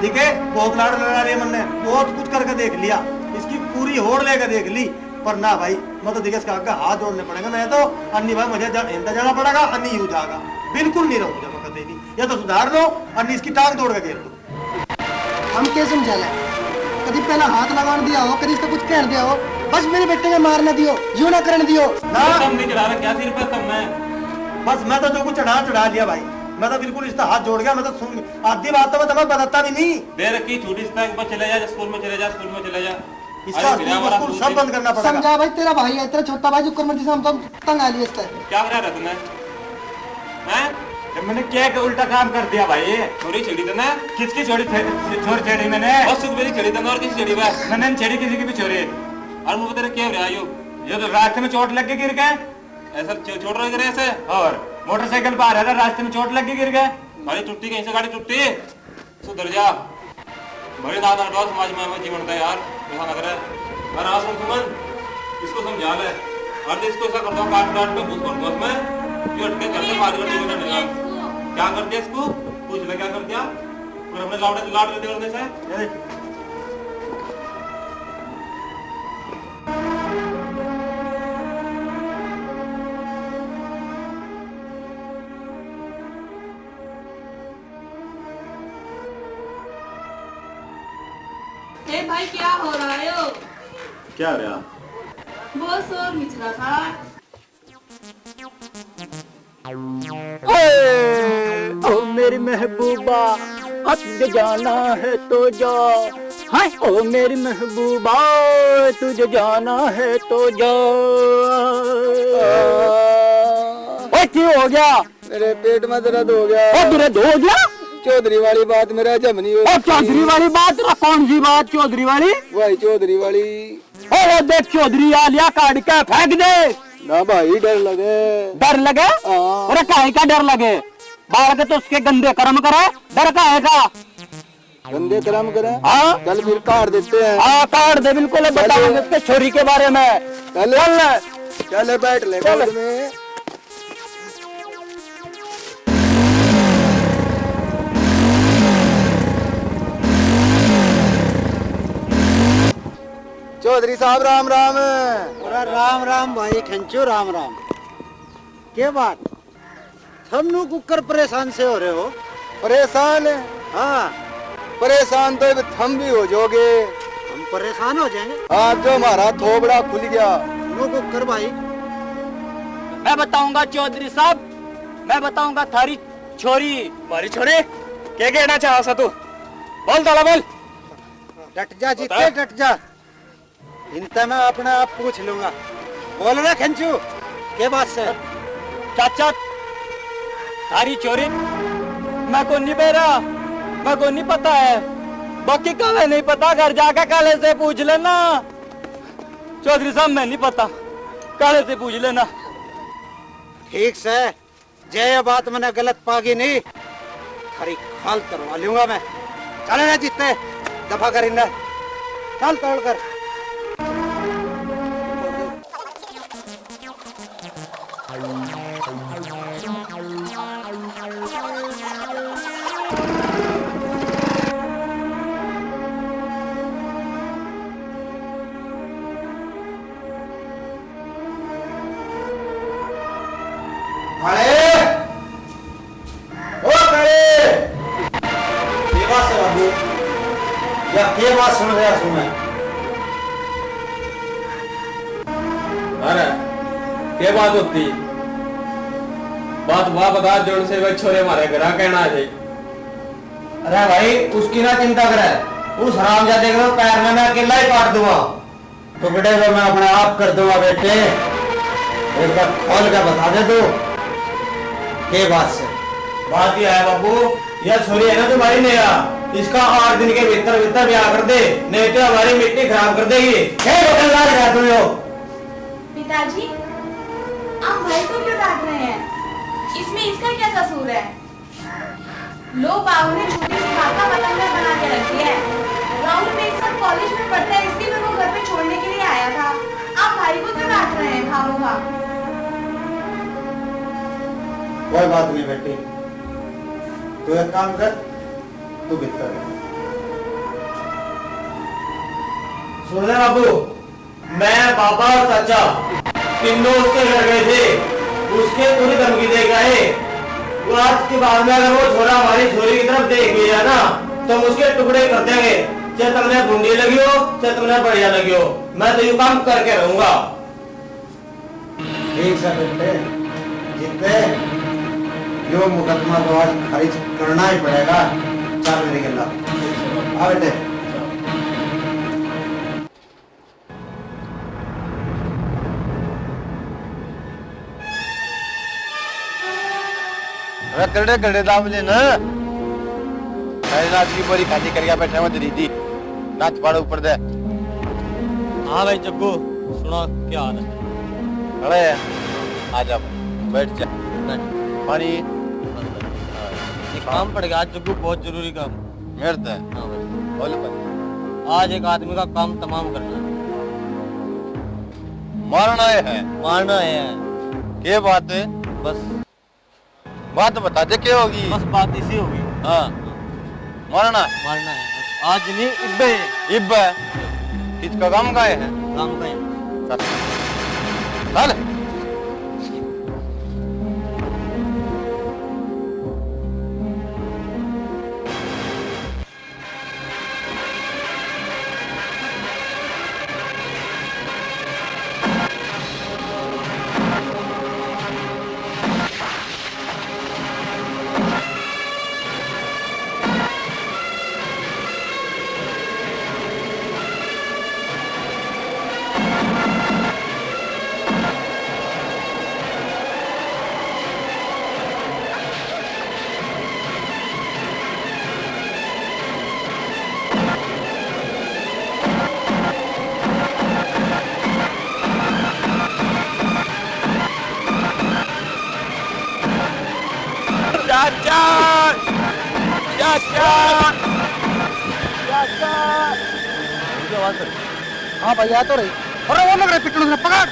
ठीक है, बहुत लाड़ लड़ा लिया मैंने, बहुत कुछ करके देख लिया, इसकी पूरी होड़ लेके देख ली, पर ना भाई, मैं तो, देखिए, इसका आगे हाथ जोड़ने पड़ेंगे, मैं तो। अन्नी भाई मुझे जा-, हिलता जाना पड़ेगा, अन्नी यू जाएगा, बिल्कुल नहीं रहूंगा मैं कतई भी। या तो सुधार लो, अन्नी इसकी टांग तोड़ के घेर दो। हम के समझा ले, कदी पहला हाथ लगाण दिया हो, कदी इसका कुछ कहण दिया हो, बस मेरे बेटे ने मार ना दियो, यू ना करण दियो। ना। तुम नहीं चढ़ा रहा क्या सिर पे तुमने? बस मैं तो जो कुछ चढ़ा, चढ़ा लिया भाई, मैं तो बिल्कुल इसका हाथ जोड़ गया, मैं तो सुन, आधी बात तो मैं तुम्हें बताता भी नहीं। बेर की छुट्टी से तक बस चले जा, स्कूल में चले जा, स्कूल में चले जा। इसका अरे, स्कूल, मेरा वाला स्कूल सब बंद करना पड़ेगा। समझा भाई, तेरा भाई है, तेरा छोटा भाई जुकर मर्जी से हम तो तंग आ लिए इससे। क्या करा रहा तूने? हैं? ये मैंने क्या, क्या उल्टा काम कर दिया भाई? छोरी छेड़ी तूने? किसकी छोरी छे-, छोरी छेड़ी मैंने? बस सुख मेरी छेड़ी तूने, और किसी छेड़ी बस? मैंने नहीं छेड़ी किसी की भी छोरी। और मुझे तेरे क्या हो रहा है यो? ये तो रास्ते में चोट लग के गिर गए। ऐसा चो-, चोट लग रहे ऐसे? और मोटरसाइकिल पर आ रहा था, रास्ते में चोट लग के गिर गए। गाड़ी टूटी, कहीं से गाड़ी टूटी? सुधर जा। भले दादा हटवा समाज में, में जीवन का यार, ऐसा लग रहा है। और आज सुमन, इसको समझा ले। और इसको ऐसा करता हूँ, काट काट के भूत भर दूँ इसमें। ये हटके घर से बाहर कर दूँगा, डंडा। क्या कर दिया इसको? पूछ ले, क्या कर दिया? और हमने लावड़े, लाड़ लेते करने से। ए भाई, क्या हो रहा है ओ? क्या हो रहा? बहुत शोर मच रहा था। ओ मेरी महबूबा, अब तुझे जाना है तो जा। हाय। ओ मेरी महबूबा, तुझे जाना है तो जा। ओए, क्यों हो गया? मेरे पेट में दर्द हो गया। ओ, दर्द हो गया? चौधरी वाली बात मेरा हजम नहीं हो ओ, रही। चौधरी वाली बात? ओ, कौन सी बात चौधरी वाली? वही चौधरी वाली। ओ, वो देख चौधरी, आ लिया काट के फेंक दे। ना भाई, डर लगे। डर लगे? हाँ। अरे, काहे का डर लगे? बालक तो उसके गंदे कर्म करे, डर काहे का? गंदे कर्म करे? हाँ। चल फिर काट देते हैं। हाँ, काट दे, बिल्कुल, अब चल। बताऊंगा इसके छोरी के बारे में। चल। चल। चल, बैठ ले चल। गोद में। चौधरी साहब, राम राम। अरे राम राम भाई खंचू, राम राम। के बात, थम नू कुकर परेशान से हो रहे हो? परेशान? हाँ। परेशान तो अब थम भी हो जाओगे। हम परेशान हो जाएंगे? हाँ, जो हमारा थोबड़ा खुल गया। नू कुकर भाई। मैं बताऊंगा चौधरी साहब, मैं बताऊंगा थारी छोरी। मारी छोरी? के कहना चाह सा तू? बोल ताला बोल। डट जा जीते, बता। डट जा। इनते मैं अपने आप पूछ लूंगा। बोल रे खंचू, के बात से? चाचा, थारी छोरी, मैं को नहीं बेरा, मैं को नहीं पता है। बाकी काले नहीं पता, घर जाके काले से पूछ लेना। चौधरी साहब, मैं नहीं पता, काले से पूछ लेना। ठीक से। जै ये बात मैंने गलत पागी नहीं, थारी खाल तरवा लूंगा मैं। चल रे जीते, दफा कर इन्हें। चल तोड़ कर। काले! ओ काले! के बात से बाबू? या के बात सुन रहा सू मैं? अरे, के बात होती? बात वा बता, जोन से वे छोरे मारे घरा कहना आ जाए। अरे भाई, उसकी ना चिंता करे, उस हरामजादे को पैर में मैं अकेला ही काट दूंगा। टुकड़े तो मैं अपने आप कर दूंगा बेटे, एक बार खोल के बता दे तू, के बात से? बात यह है बाबू, यह छोरी है ना तुम्हारी नेहा, इसका आठ दिन के भीतर भीतर ब्याह कर दे, नहीं तो हमारी मिट्टी खराब कर देगी। हे बकलदार है तू यो। पिताजी, आप भाई को क्यों डांट रहे हैं? इसमें इसका क्या कसूर है? लो, बाबू ने छोटी सी बात का बतंगड़ बना के रख दिया है। राहुल मेरे साथ कॉलेज में पढ़ता है, इसलिए मैं वो घर पे छोड़ने के लिए आया था। आप भाई को क्यों डांट रहे हैं खामोखा? कोई बात नहीं बेटी, तू एक काम कर, तू भीतर रह। सुन ले बाबू, मैं, पापा और चाचा तीनों उसके घर गए थे। उसके पूरी धमकी दे के आए। वो आज के बाद में अगर वो छोरा हमारी छोरी की तरफ देख भी रहा ना, तो हम उसके टुकड़े कर देंगे। चाहे तुमने भूंडी लगी हो, चाहे तुमने बढ़िया लगी हो, मैं तो यू काम करके रहूंगा। ठीक से बेटे, जीते, यो मुकदमा तो आज खारिज करना ही पड़ेगा। चल मेरी गल्ला, आ बेटे। अरे करड़े करड़े दाब ले ना। अरे नाच की बोरी खाली कर गया, बैठे हुए दीदी। नाच पाड़ ऊपर दे। हाँ भाई जग्गू, सुना क्या हाल है? खड़ा है, आ जा, बैठ जा। बैठ। पानी। बस, बस। हाँ। एक काम पड़ गया आज जग्गू, बहुत जरूरी काम। मेरे ते? हाँ भाई। बोल भाई। आज एक आदमी का काम तमाम करना है। मारना है? मारना है। के बात है? बस। बात बता दे, के होगी? बस बात इसी होगी। हाँ। मारना है? मारना है। आज नहीं, इब्बे। इब्बे? इसका काम का है? काम का है। चल। चल। हाँ भाई, आ तो रही। अरे वो लग रहे पिटने से, पकड़।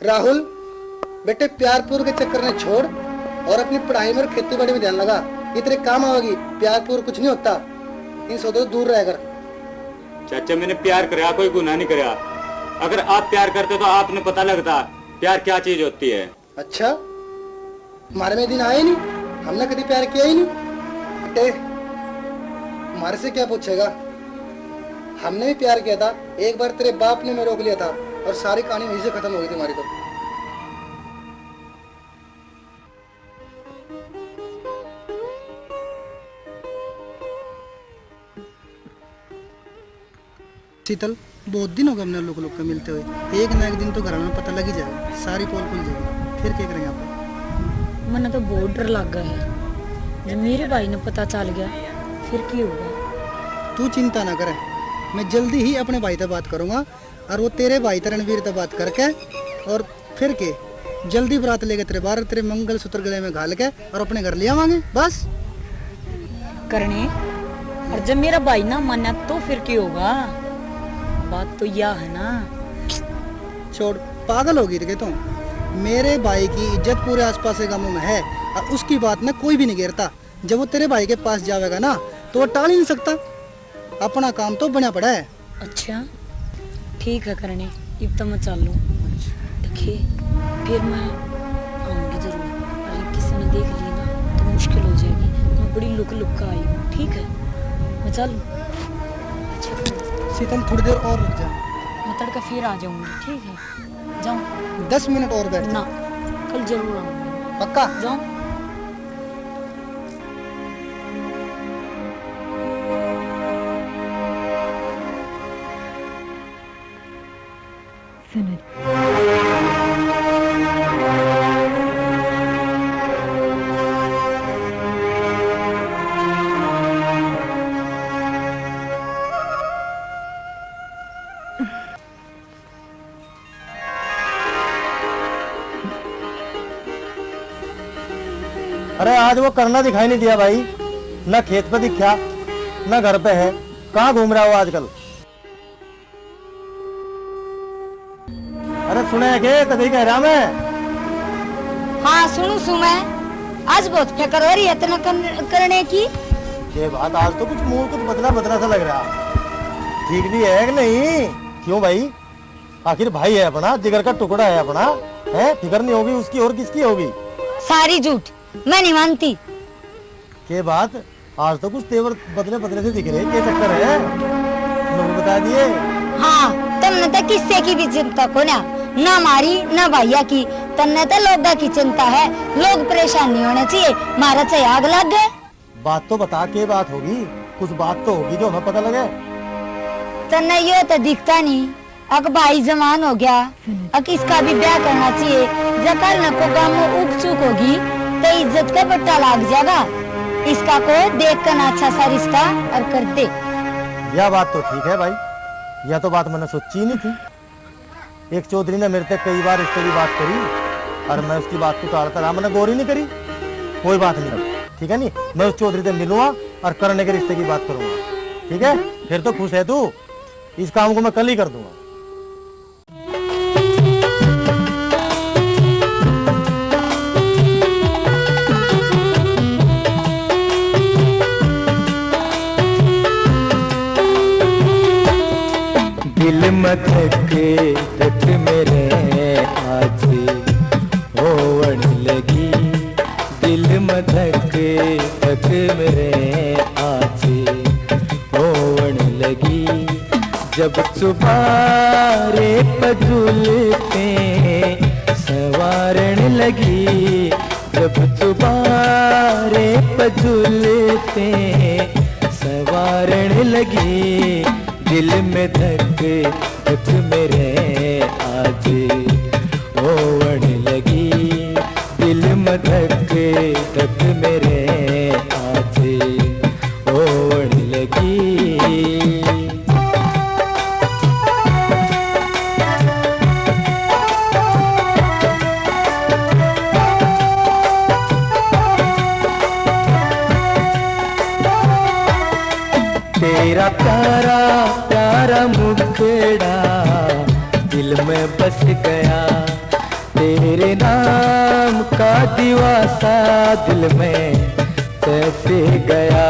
राहुल, बेटे, प्यार प्यूर के चक्कर ने छोड़ और अपनी पढ़ाई में और खेती बाड़ी में ध्यान लगा। ये तेरे काम आवेगी। प्यार प्यूर कुछ नहीं होता, इन सौदों से दूर रह कर। चाचा, मैंने प्यार करया, कोई गुनाह नहीं करया। अगर आप प्यार करते तो आपने पता लगता प्यार क्या चीज होती है। अच्छा, हमारे में दिन आए नहीं, हमने कभी प्यार किया ही नहीं। बेटे, हमारे से क्या पूछेगा? हमने भी प्यार किया था, एक बार तेरे बाप ने मैं रोक लिया था और सारी कहानी वहीं से खत्म हो गई थी हमारी तो। शीतल, बहुत दिन हो गए हमने लुक लुक के मिलते हुए। एक ना एक दिन तो घर वालों को पता लग ही जाएगा, सारी पोल खुल जाएगी, फिर क्या करेंगे आप? मन्ने तो बहुत डर लग गया है, जब मेरे भाई ने पता चल गया, फिर क्या होगा? तू चिंता ना करे, मैं जल्दी ही अपने भाई से बात करूंगा और वो तेरे भाई रणवीर से बात करके और फिर के, जल्दी बारात लेके तेरे बाहर, तेरे मंगलसूत्र गले में घाल के और अपने घर ले आवांगे, बस। करने, और जब मेरा भाई ना माना तो फिर क्या होगा? बात तो या है ना। छोड़, पागल होगी रे तू। मेरे भाई की इज्जत पूरे आसपास के गांवों में है और उसकी बात ना कोई भी नहीं गिरता। जब वो तेरे भाई के पास जावेगा ना, तो वो टाल ही नहीं सकता। अपना काम तो बना पड़ा है। अच्छा, ठीक है करने, इब तो मैं चालूं। देखिए, फिर मैं आऊंगी जरूर। अरे, किसी ने देख ली ना, तो मुश्किल हो जाएगी। मैं बड़ी लुक लुक कर आई हूँ, ठीक है? मैं चालूं। अच्छा करने। शीतल, थोड़ी देर और रुक जा। मैं तड़का फिर आ जाऊंगी, ठीक है? जाऊं? दस मिनट और बैठ जा। ना, कल जरूर आऊंगी। पक्का? जाऊं? सुनो। अरे, आज वो करना दिखाई नहीं दिया भाई, ना खेत पे दिखा, ना घर पे है। कहाँ घूम रहा हो आजकल? अरे सुने के, तभी कह रहा मैं। हाँ, सुनू सु मैं। आज बहुत फिक्र हो रही है इतना कर-, करने की। ये बात, आज तो कुछ मूड कुछ बदला बदला सा लग रहा। ठीक भी है कि नहीं? क्यों भाई, आखिर भाई है अपना, जिगर का टुकड़ा है अपना, है? फिक्र नहीं होगी उसकी और किसकी होगी? सारी झूठ, मैं नहीं मानती। के बात, आज तो कुछ तेवर बदले बदले से दिख रहे, क्या चक्कर है? लोग बता दिए। हाँ, तन्ने तो किस्से की भी चिंता कोन्या, ना मारी ना भाइया की। तन्ने तो लोगा की चिंता है, लोग परेशान नहीं होने चाहिए। मारा चाहे आग लग गए। बात तो बता, के बात होगी? कुछ बात तो होगी जो हमें पता लगे। तन्ने यो तो दिखता नहीं, अक भाई जवान हो गया, अक इसका भी ब्याह करना चाहिए। जब कल न को गाँव में उग चुक होगी, तो इज्जत का बट्टा लाग जाएगा। इसका को देख कर ना अच्छा सा रिश्ता और कर दे। यह बात तो ठीक है भाई, यह तो बात मैंने सोची ही नहीं थी। एक चौधरी ने मेरे से कई बार रिश्ते की बात करी और मैं उसकी बात को टालता रहा, मैंने गौर ही नहीं करी। कोई बात नहीं, ठीक है नहीं, मैं उस चौधरी से मिलूंगा और करने के रिश्ते की बात करूंगा, ठीक है? फिर तो खुश है तू, इस काम को मैं कल ही कर दूंगा। दिल में धक धक मेरे आज होवण लगी, दिल में धक धक मेरे आज होवण लगी। जब चुबारे पे जुल्फे संवारण लगी, जब चुबारे पे जुल्फे संवारण लगी, दिल में धक धक मेरे आज होवण लगी, दिल में धक धक मेरे आज होवण लगी। तेरा प्यारा प्यारा मुखड़ा दिल में बस गया, तेरे नाम का दिवासा दिल में बस गया।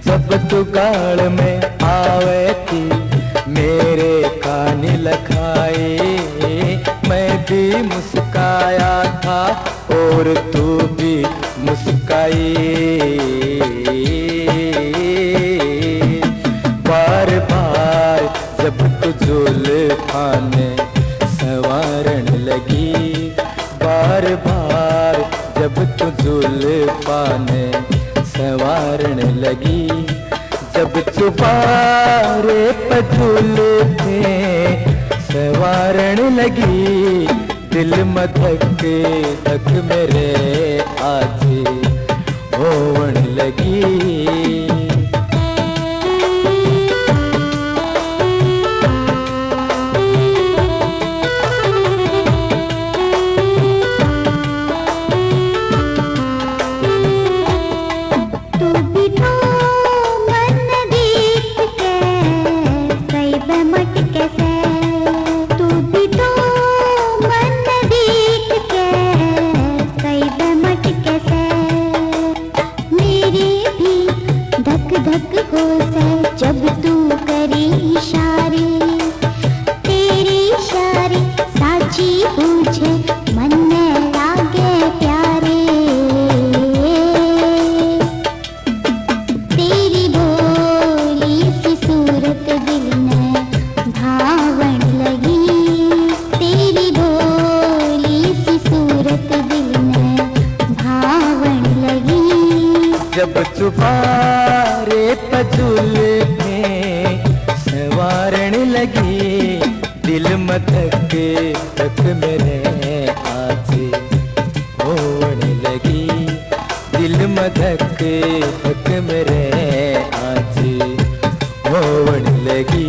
जब तू गाल में आवे थी, मेरे कान लखाए, मैं भी मुस्काया था और तू भी मुस्काई। बार बार जब तू जुल्फां संवारण लगी, बार बार जब तू जुल्फां संवारण लगी, जब चुबारे पे जुल्फे संवारण लगी, दिल में धक धक मेरे आज होवण लगी। तू भी तो मन देख के सही बमट के से, तू भी तो मन देख के सही बमट के से। मेरी भी धक धक हो से जब तू करे इशारे, तेरे इशारे साची बूझे मन में लागे प्यारे। तेरी भोली सी सूरत दिल ने भावण लगी, तेरी भोली सी सूरत दिल ने भावण लगी। जब चुबारे पे जुल्फे संवारण लगी, दिल में धक धक मेरे आज होवण लगी, दिल में धक धक मेरे आज होवण लगी।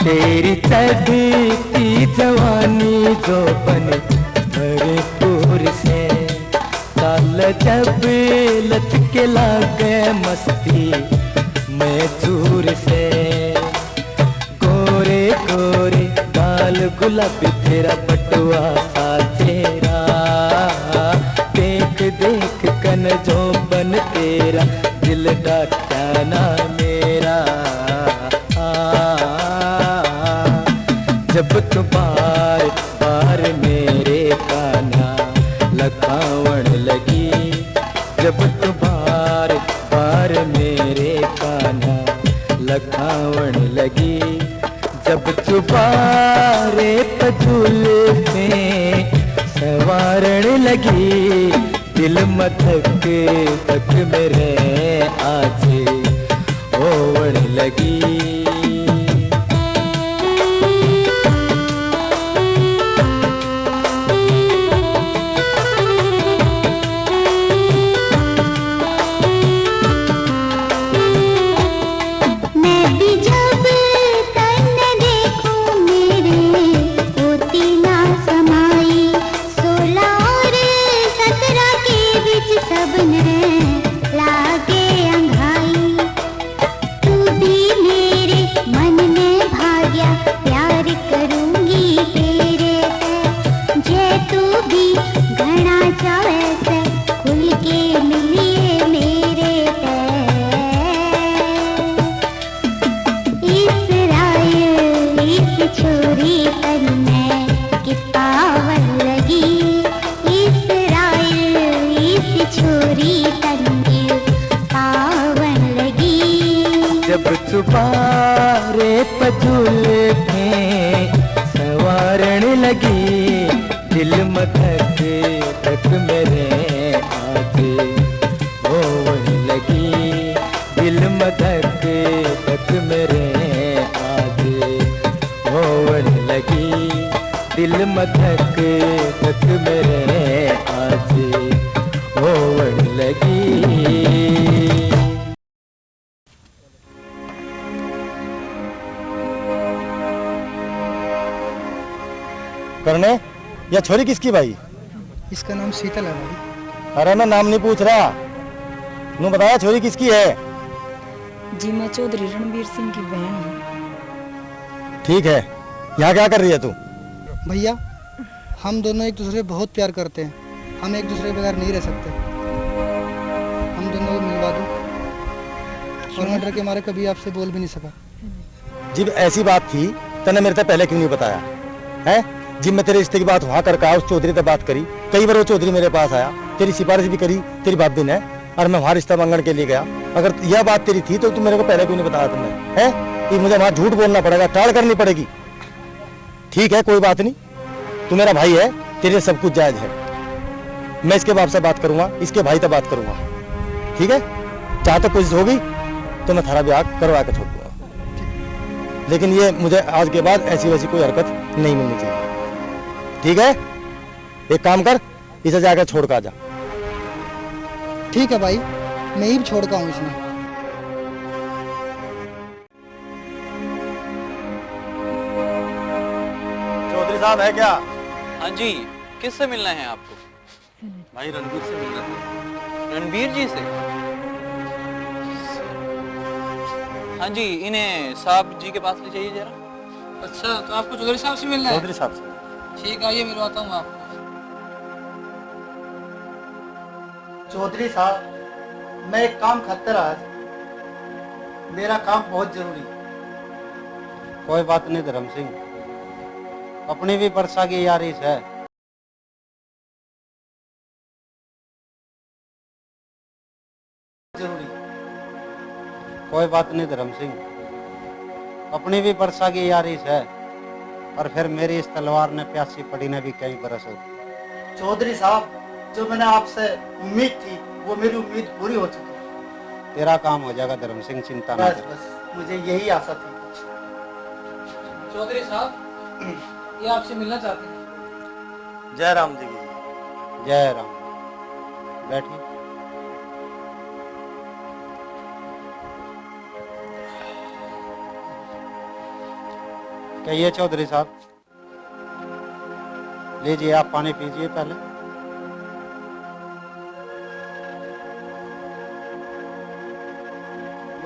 तेरी चढ़ती जवानी जोबन भरपूर से, चाल जब लचके लागे मस्ती में चूर से। गोरे गोरे गाल गुलाबी तेरा पटवा सा चेहरा, देख देख कन जोबन तेरा दिल डाटा ना मेरा। जब तू बार बार मेरे काना लखावण लगी, जब तू बार बार मेरे काना लखावण लगी, जब चुबारे पे जुल्फे संवारण लगी, दिल में धक धक मेरे आज होवण लगी। मैं भी जब तन्ने देखूं मेरे होती ना समाई, सोलह और सत्रह के बीच सबने लागे अंघाई। तू भी मेरे मन में भाग्या, प्यार करूंगी तेरे ते। जे तू भी घना चाहे से, खुल के मिलिए मेरे ते। इसराइल, इस छोरी तन में कितावन लगी। इसराइल, इस छोरी तन में पावन लगी। जब चुबारे पजुल थे सवारण लगी, दिल मथक तक मेरे आज होवण लगी, दिल मथक तक मेरे आज होवण लगी, दिल मथक तक मेरे आज होवण लगी। करने, या छोरी किसकी भाई? इसका नाम शीतल है भाई। अरे मैं नाम नहीं पूछ रहा, नू बताया छोरी किसकी है? जी मैं चौधरी रणबीर सिंह की बहन हूँ। ठीक है, यहाँ क्या कर रही है तू? भैया, हम दोनों एक दूसरे से बहुत प्यार करते हैं, हम एक दूसरे के बगैर नहीं रह सकते। हम दोनों को मिलवा दो। और मैं डर के मारे कभी आपसे बोल भी नहीं सका। जिब ऐसी बात थी, तन्ने मेरे ते पहले क्यों नहीं बताया? हैं? जिब मैं तेरे रिश्ते की बात वहाँ करके आया, उस चौधरी से बात करी, कई बार वो चौधरी मेरे पास आया, तेरी सिफारिश भी करी तेरी भाभी ने, और मैं वहाँ रिश्ता मांगण के लिए गया। अगर यह बात तेरी थी तो तू मेरे को पहले क्यों नहीं बताया तुमने? हैं? ये मुझे वहाँ झूठ बोलना पड़ेगा, टाल करनी पड़ेगी। ठीक है, कोई बात नहीं, तू मेरा भाई है, तेरे लिए सब कुछ जायज है। मैं इसके बाप से बात करूंगा, इसके भाई से बात करूंगा, ठीक है? जहाँ तक कोशिश होगी तो मैं थारा ब्याह करवा के छोड़ दूंगा, लेकिन ये मुझे आज के बाद ऐसी वैसी कोई हरकत नहीं मिलनी चाहिए, ठीक है? एक काम कर, इसे जाकर छोड़ के आ जा। ठीक है भाई, मैं ही छोड़ के आऊँ इसने। चौधरी साहब है क्या? हाँ जी, किससे मिलना है आपको? भाई रणबीर से मिलना था। रणबीर जी से? हाँ जी, इन्हें साहब जी के पास ले जाइए जरा। अच्छा, तो आपको चौधरी साहब से मिलना है? चौधरी साहब से। ठीक है, आइए मिलवाता हूँ आपको। चौधरी साहब, मैं एक काम खातर आज, मेरा काम बहुत जरूरी। कोई बात नहीं धर्म सिंह, अपनी भी वर्षा की यारी से। जरूरी। कोई बात नहीं धर्म सिंह, अपनी भी वर्षा की यारी से, और फिर मेरी इस तलवार ने प्यासी पड़ी ने भी कई बरस हो। चौधरी साहब, जो मैंने आपसे उम्मीद थी, वो मेरी उम्मीद पूरी हो चुकी है। तेरा काम हो जाएगा धर्म सिंह, चिंता ना कर। बस, मुझे यही आशा थी। चौधरी साहब, ये आपसे मिलना चाहते हैं। जय राम जी की। जय राम। बैठिए। कहिए चौधरी साहब। लीजिए, आप पानी पीजिए पहले।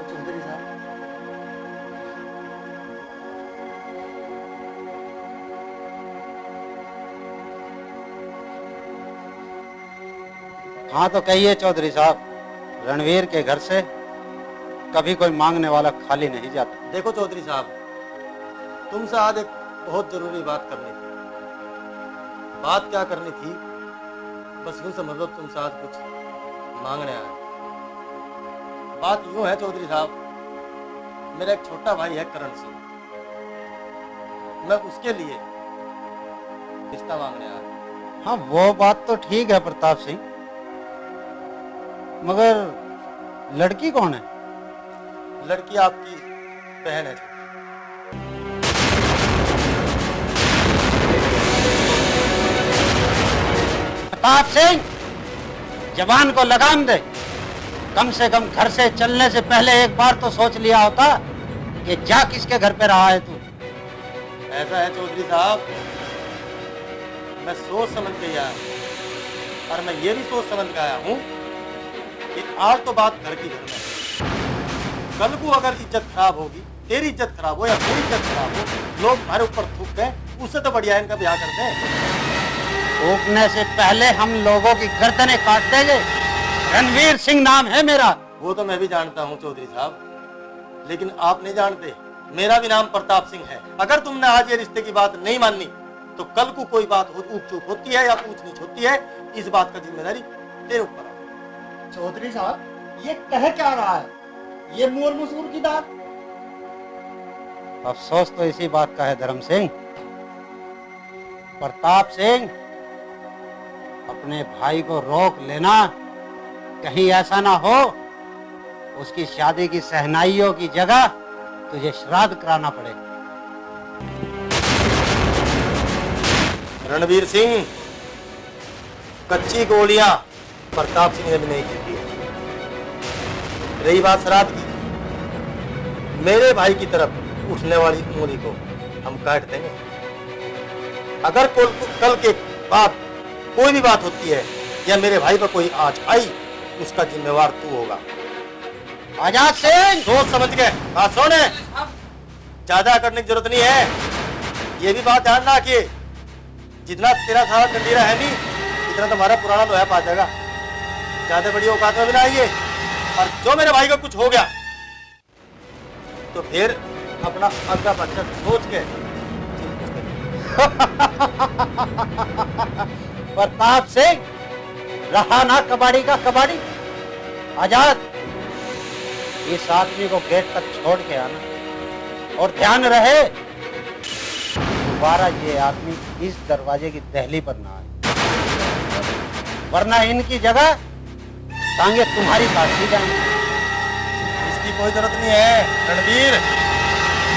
चौधरी साहब। हाँ तो कहिए चौधरी साहब, रणवीर के घर से कभी कोई मांगने वाला खाली नहीं जाता। देखो चौधरी साहब, तुमसे आज एक बहुत जरूरी बात करनी थी। बात क्या करनी थी, बस यूं समझ लो तुमसे आज कुछ मांगने आया। बात यूं है चौधरी साहब, मेरा एक छोटा भाई है करण सिंह, मैं उसके लिए रिश्ता मांगने आया। हाँ, वो बात तो ठीक है प्रताप सिंह, मगर लड़की कौन है? लड़की आपकी बहन है। प्रताप सिंह, जबान को लगाम दे। कम से कम घर से चलने से पहले एक बार तो सोच लिया होता कि जा किसके घर पे रहा है तू। ऐसा है चौधरी साहब, मैं सोच समझ के आया हूँ, और मैं ये भी सोच समझ के आया हूँ कि आज तो बात घर की घर में है। कल को अगर इज्जत खराब होगी, तेरी इज्जत खराब हो या मेरी इज्जत खराब हो, लोग हमारे ऊपर थूक गए, उससे तो बढ़िया इनका ब्याह कर दें। थूकने से पहले हम लोगों की गर्दनें काट देंगे। रणवीर सिंह नाम है मेरा। वो तो मैं भी जानता हूँ चौधरी साहब, लेकिन आप नहीं जानते, मेरा भी नाम प्रताप सिंह है। अगर तुमने आज ये रिश्ते की बात नहीं मानी, तो कल को कोई बात हो, ऊक चूक होती है या ऊंच नीच होती है, इस बात का जिम्मेदारी तेरे ऊपर है। चौधरी साहब, ये कह क्या रहा है? ये मोर मसूर की दाल? अफसोस तो इसी बात का है धर्म सिंह। प्रताप सिंह, अपने भाई को रोक लेना, कहीं ऐसा ना हो उसकी शादी की शहनाइयों की जगह तुझे श्राद्ध कराना पड़े। रणवीर सिंह, कच्ची गोलियां प्रताप सिंह ने भी नहीं खेली है। रही बात श्राद्ध की, मेरे भाई की तरफ उठने वाली उंगली को हम काट देंगे। अगर कल, कल के बाद कोई भी बात होती है या मेरे भाई पर कोई आंच आई, उसका जिम्मेवार तू होगा। आजाद सिंह, सोच समझ के बात सुन। ज्यादा करने की जरूरत नहीं है। ये भी बात ध्यान रखिए, जितना तेरा सारा डंडीरा है नहीं, इतना तुम्हारा पुराना लोहा पा जाएगा। ज्यादा बड़ी औकात में भी ना आइए। और जो मेरे भाई का कुछ हो गया, तो फिर अपना आगा पाछा सोच के। प्रताप सिंह, रहा ना कबाड़ी का कबाड़ी। आजाद, इस आदमी को गेट तक छोड़ के आना, और ध्यान रहे, दोबारा ये आदमी इस दरवाजे की दहली पर ना आए, वरना इनकी जगह टांगे तुम्हारी काट दी जाएंगी। इसकी कोई जरूरत नहीं है रणवीर,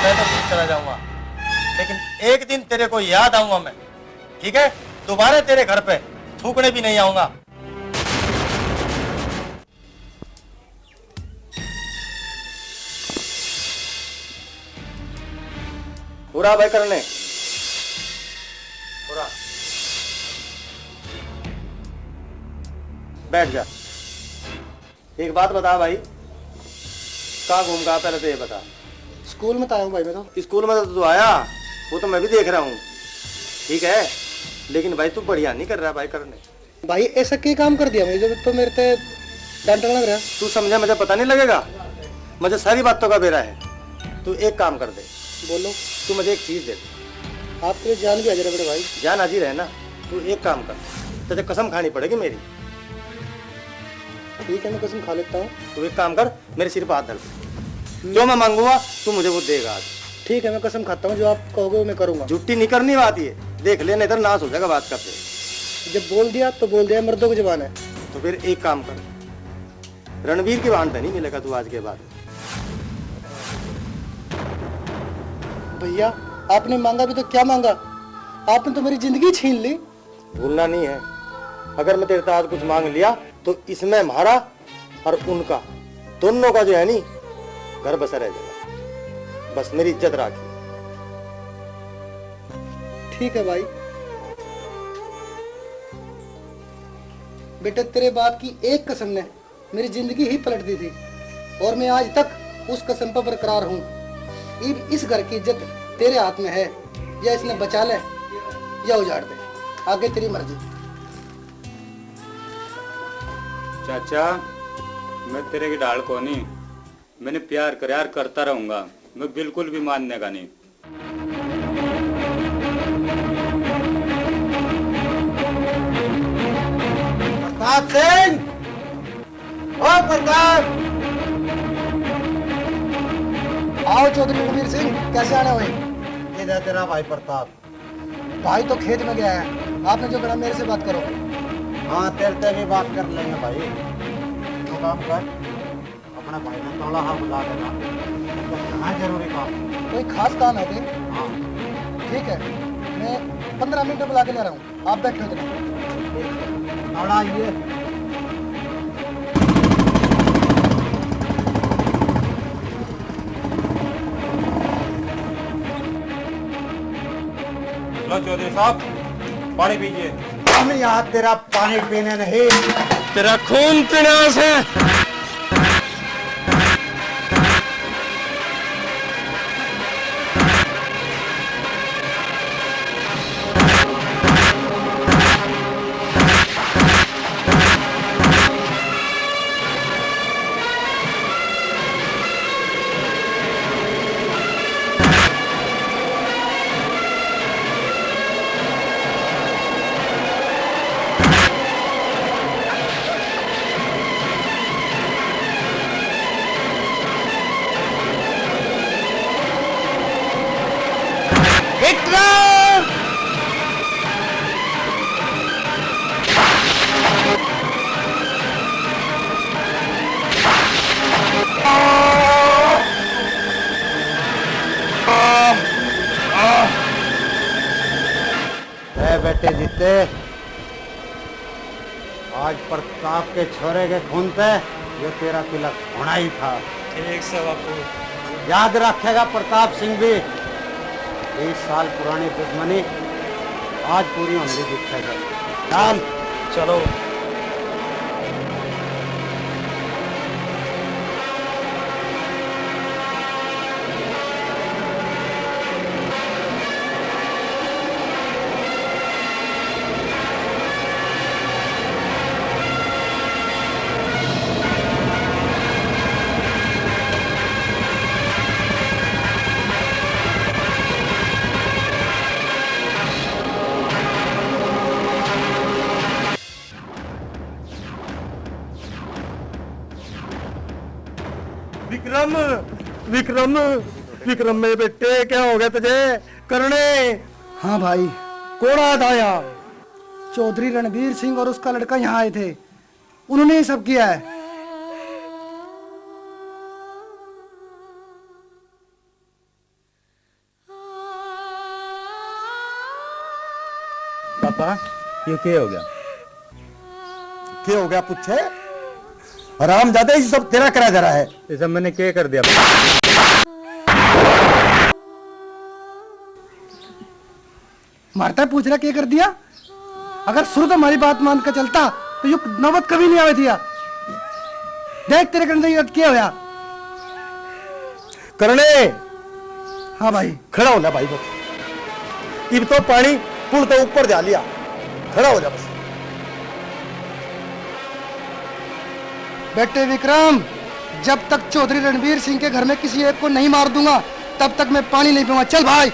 मैं तो खुद चला जाऊंगा, लेकिन एक दिन तेरे को याद आऊंगा मैं, ठीक है? दोबारा तेरे घर पे थूकने भी नहीं आऊंगा। पूरा भाई करने। पूरा। बैठ जा। एक बात बता भाई, कहाँ घूम गया, पहले तो ये बता। स्कूल में तो आया हूँ भाई मैं तो। स्कूल में तो तू आया, वो तो मैं भी देख रहा हूँ, ठीक है, लेकिन भाई तू बढ़िया नहीं कर रहा भाई करने। भाई, ऐसा के काम कर दिया मैं जो तो मेरे ते डांटने लग रहा? तू समझा, मुझे पता नहीं लगेगा? मुझे सारी बातों का बेरा है। तू एक काम कर दे। बोलो। तू मुझे एक चीज दे दे। आप तो जान भी हाजिर है बड़े भाई। जान हाजिर है ना? तू एक काम कर, तुझे कसम खानी पड़ेगी मेरी। ठीक है, मैं कसम खा लेता हूँ। तू एक काम कर, मेरे सिर पर हाथ धर। जो मैं मांगूंगा, तू मुझे वो देगा आज। ठीक है, मैं कसम खाता हूँ, जो आप कहोगे वो मैं करूंगा। झूठी नहीं करनी बात ये, देख लेना, इधर नाश हो जाएगा बात करते। जब बोल दिया तो बोल दिया, मर्दों की जबान है। तो फिर एक काम कर, रणवीर की बहान तो नहीं मिलेगा तू आज के बाद। भैया, आपने मांगा भी तो क्या मांगा, आपने तो मेरी जिंदगी छीन ली। भूलना नहीं है, अगर मैं तेरे से आज कुछ मांग लिया तो इसमें हमारा और उनका, दोनों का जो है नी, घर बसा रह जाएगा। बस मेरी इज्जत राखी। ठीक है भाई। बेटा, तेरे बाप की एक कसम ने मेरी जिंदगी ही पलट दी थी, और मैं आज तक उस कसम पर बरकरार हूँ। इब इस घर की इज्जत तेरे हाथ में है, या इसने बचा ले या उजाड़ दे, आगे तेरी मर्जी। चाचा, मैं तेरे की ढाल कोनी। मैंने प्यार कर यार करता रहूंगा, मैं बिल्कुल भी मानने का नहीं। प्रताप सिंह, ओ प्रताप। आओ चौधरी रणवीर सिंह, कैसे आने हुए? ये दे तेरा भाई प्रताप। भाई तो खेत में गया है, आपने जो करना मेरे से बात करो। हाँ, तेरे से भी बात कर लेंगे भाई। तो काम कर, अपने भाई ने तौला हाथ बुला देना। घना जरूरी काम। कोई खास काम है भी? हाँ। ठीक है, मैं पन्द्रह मिनट में बुला के ले रहा हूँ, आप बैठो इधर। ठीक है। तौला आइए। लो चौधरी साहब, पानी पीजिए। हम यहाँ तेरा पानी पीने नहीं, तेरा खून पीने से। विक्रम! ए बेटे जीते, आज प्रताप के छोरे के खून ते यो तेरा तिलक होना ही था। ठीक से बापू। याद रखेगा प्रताप सिंह भी, बीस साल पुरानी दुश्मनी आज पूरी होंदी दिखेगा। चल। चलो। विक्रम, विक्रम, विक्रम मेरे बेटे, क्या हो गया तुझे? करणे। हाँ भाई। कौन आया था यहाँ? चौधरी रणबीर सिंह और उसका लड़का यहाँ आए थे, उन्होंने ये सब किया है। पापा, ये क्या हो गया? क्या हो गया पूछे? हरामजादे, ये सब तेरा करा जा रहा है। ये सब मैंने क्या कर दिया? मारता है, पूछ रहा, क्या कर दिया? अगर शुरू तो हमारी बात मान के चलता, तो ये नौबत कभी नहीं आवे थी यार। देख, तेरे करने से क्या होया? करणे। हाँ भाई। खड़ा हो ले भाई, बस। इब तो पानी पुल तो ऊपर जा लिया। खड़ा हो जा बस। बेटे विक्रम, जब तक चौधरी रणवीर सिंह के घर में किसी एक को नहीं मार दूंगा, तब तक मैं पानी नहीं पीऊंगा। चल भाई।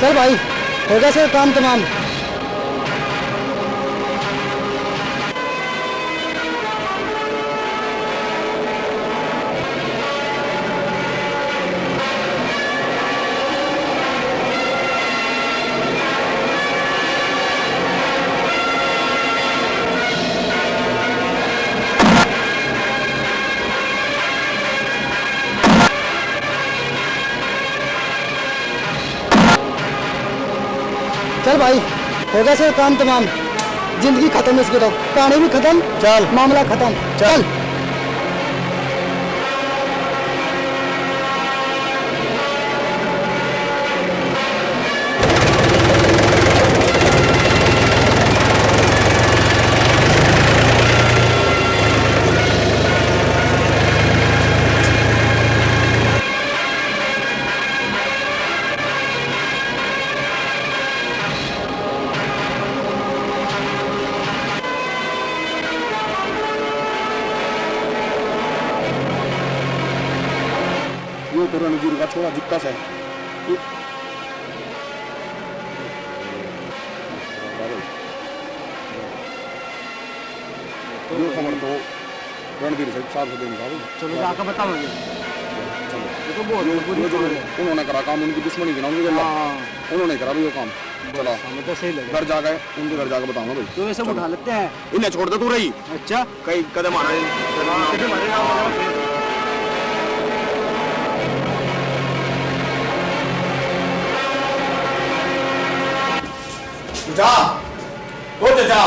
चल भाई, हो गया सर काम तमाम। चल भाई, हो गया सर काम तमाम। जिंदगी खत्म इसकी तो, कहानी भी खत्म, चल। मामला खत्म। चल। चल। यो तो रणवीर का छोरा जित्ता से। यो खबर तो रणवीर से, साहब से देनी साहब। चलो, जाकर बताओगे। चलो। ये तो बहुत ये, बुरी ये जो खबर है। उन्होंने करा काम, उनकी दुश्मनी थी ना उनकी गल्ला। हाँ। उन्होंने करा भी वो काम। बस, चला। हमें तो सही लगे। घर जाकर, उनके घर जाकर बताऊंगा भाई। तो ये सब चलो। उठा लेते हैं। इन्हें छोड़ दे तू रही। अच्छा। कई कदम आ रहे हैं। हाँ, कदम आ रहे हैं, हाँ, हाँ। जा। ओ चाचा,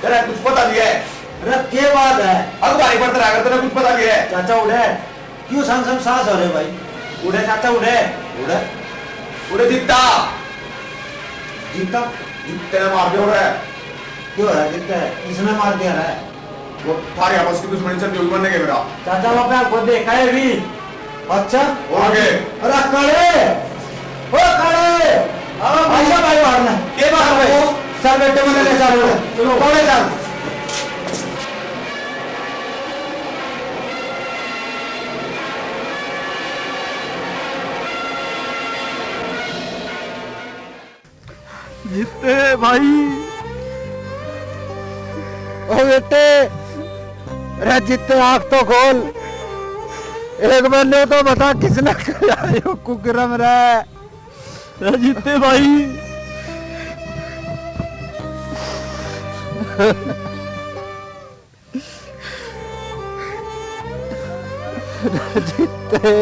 तेरा कुछ पता भी है? अरे, के बात है? अखबारी पढ़ता रहा कर, तेरा कुछ पता भी है? चाचा उड़े, क्यों संग संग सांस हो रहे भाई? उड़े चाचा, उड़े। उड़े? उड़े जीता। जीता? जीते ने मार दिया उड़े। क्यों है जीते? किसने मार दिया रे? वो थारे आपस की दुश्मनी चलती हुई मरने के मेरा। चाचा, वो पे आपको देखा है भी। अच्छा? हो गए। अरे काले! ओ काले! आओ भाई साहब, भाई मारना। के बात है भाई? चल बेटे, मैंने ले चल। चलो, काले चल। जीते भाई। ओ बेटे, रे जीते, आँख तो खोल। एक बार ने तो बता, किसने खाया यो कुकरम रे? रे जीते भाई। जीते।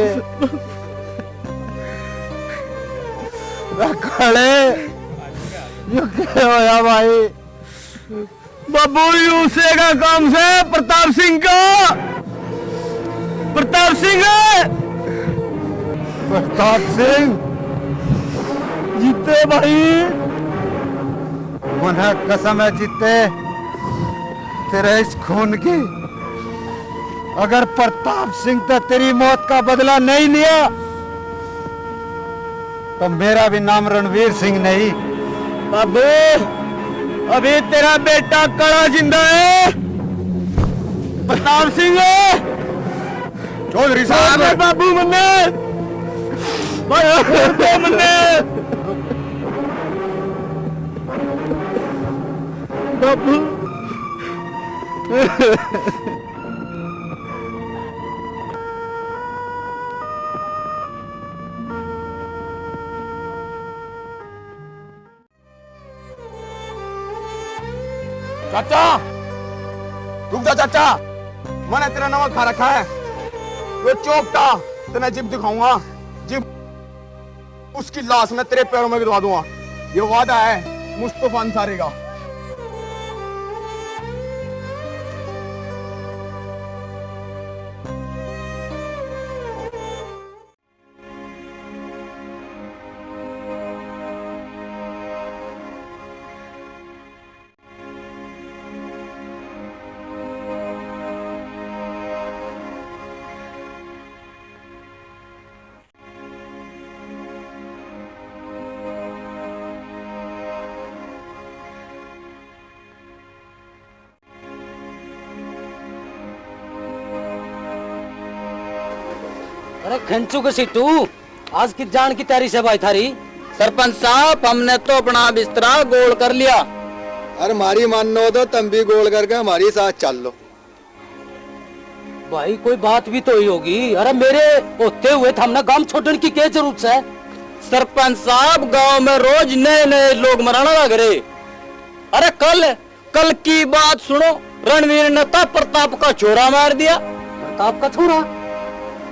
काले, यो क्या होया भाई? बाबू, यूं से का काम से प्रताप सिंह का। प्रताप सिंह। प्रताप सिंह। जीते भाई। मन्ने कसम है जीते, तेरे इस खून की, अगर प्रताप सिंह ते तेरी मौत का बदला नहीं लिया, तो मेरा भी नाम रणवीर सिंह नहीं। बाबू, अभी तेरा बेटा कड़ा जिंदा है। प्रताप सिंह। चौधरी साहब। मार दे बाबू मन्ने। मार दे मन्ने। बाबू। चाचा, रुक जा चाचा, मैंने तेरा नवा खा रखा है। वो चोपटा, तने जिब दिखाऊंगा, जिब उसकी लाश मैं तेरे पैरों में गिरवा दूंगा। ये वादा है मुस्तफा अंसारी का। अरे खंचू के सिट्टू, आज की जान की तैयारी से भाई थारी? सरपंच साहब, हमने तो अपना बिस्तरा गोल कर लिया। अरे, हमारी मानो तो तुम भी गोल करके हमारी साथ चल लो। भाई, कोई बात भी तो हुई होगी। अरे, मेरे होते हुए थमने गांव छोड़ने की क्या जरूरत है? सरपंच साहब, गांव में रोज नए नए लोग मराना लग रहे। अरे, कल, कल की बात सुनो, रणवीर ने तो प्रताप का छोरा मार दिया। प्रताप का छोरा?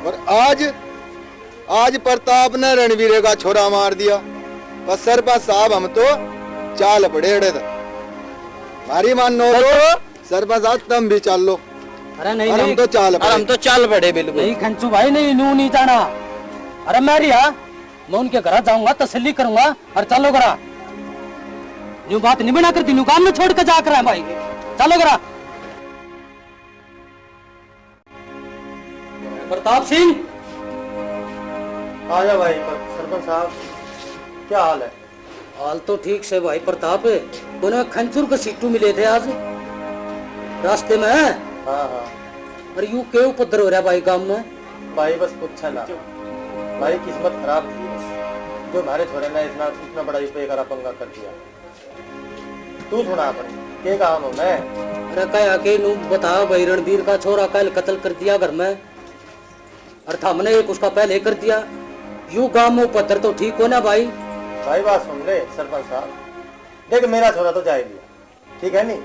और आज, आज प्रताप ने रणवीर का छोरा मार दिया। पर सरपंच साहब, हम तो चाल पड़े अड़े थे। हमारी मानो तो सरपंच साहब, तुम भी चल लो। अरे नहीं, और हम नहीं। तो चाल अरे हम पड़े। तो चाल पड़े बिल्कुल। नहीं खंचू भाई, नहीं, न्यू नहीं जाना। अरे मैं रिया, मैं उनके घर जाऊंगा, तसल्ली करूंगा और चलो करा। न्यू बात नहीं बना कर दी, न्यू काम में छोड़ के जा करा भाई, चलो करा। प्रताप सिंह। आ जा भाई, पर सरपंच साहब, क्या हाल है? हाल तो ठीक से भाई प्रताप, कोने खंचूर के सीटू मिले थे आज रास्ते में। हाँ, हाँ। अरे यू के उपद्रव हो रहा भाई गांव में? भाई बस पूछा ना भाई, किस्मत खराब थी बस, जो हमारे छोरे ने इतना, इतना बड़ा ये बेकारा पंगा कर दिया। तू सुना अपनी, के काम हो मैं? अरे कहा के नू बता भाई, रणबीर का छोरा कल कत्ल कर दिया घर में, और थमने एक उसका पहले कर दिया। यू गांव में उपद्रव तो ठीक हो ना भाई? भाई बात सुन ले सरपंच साहब, देख मेरा छोरा तो जाए लिया, ठीक है नी?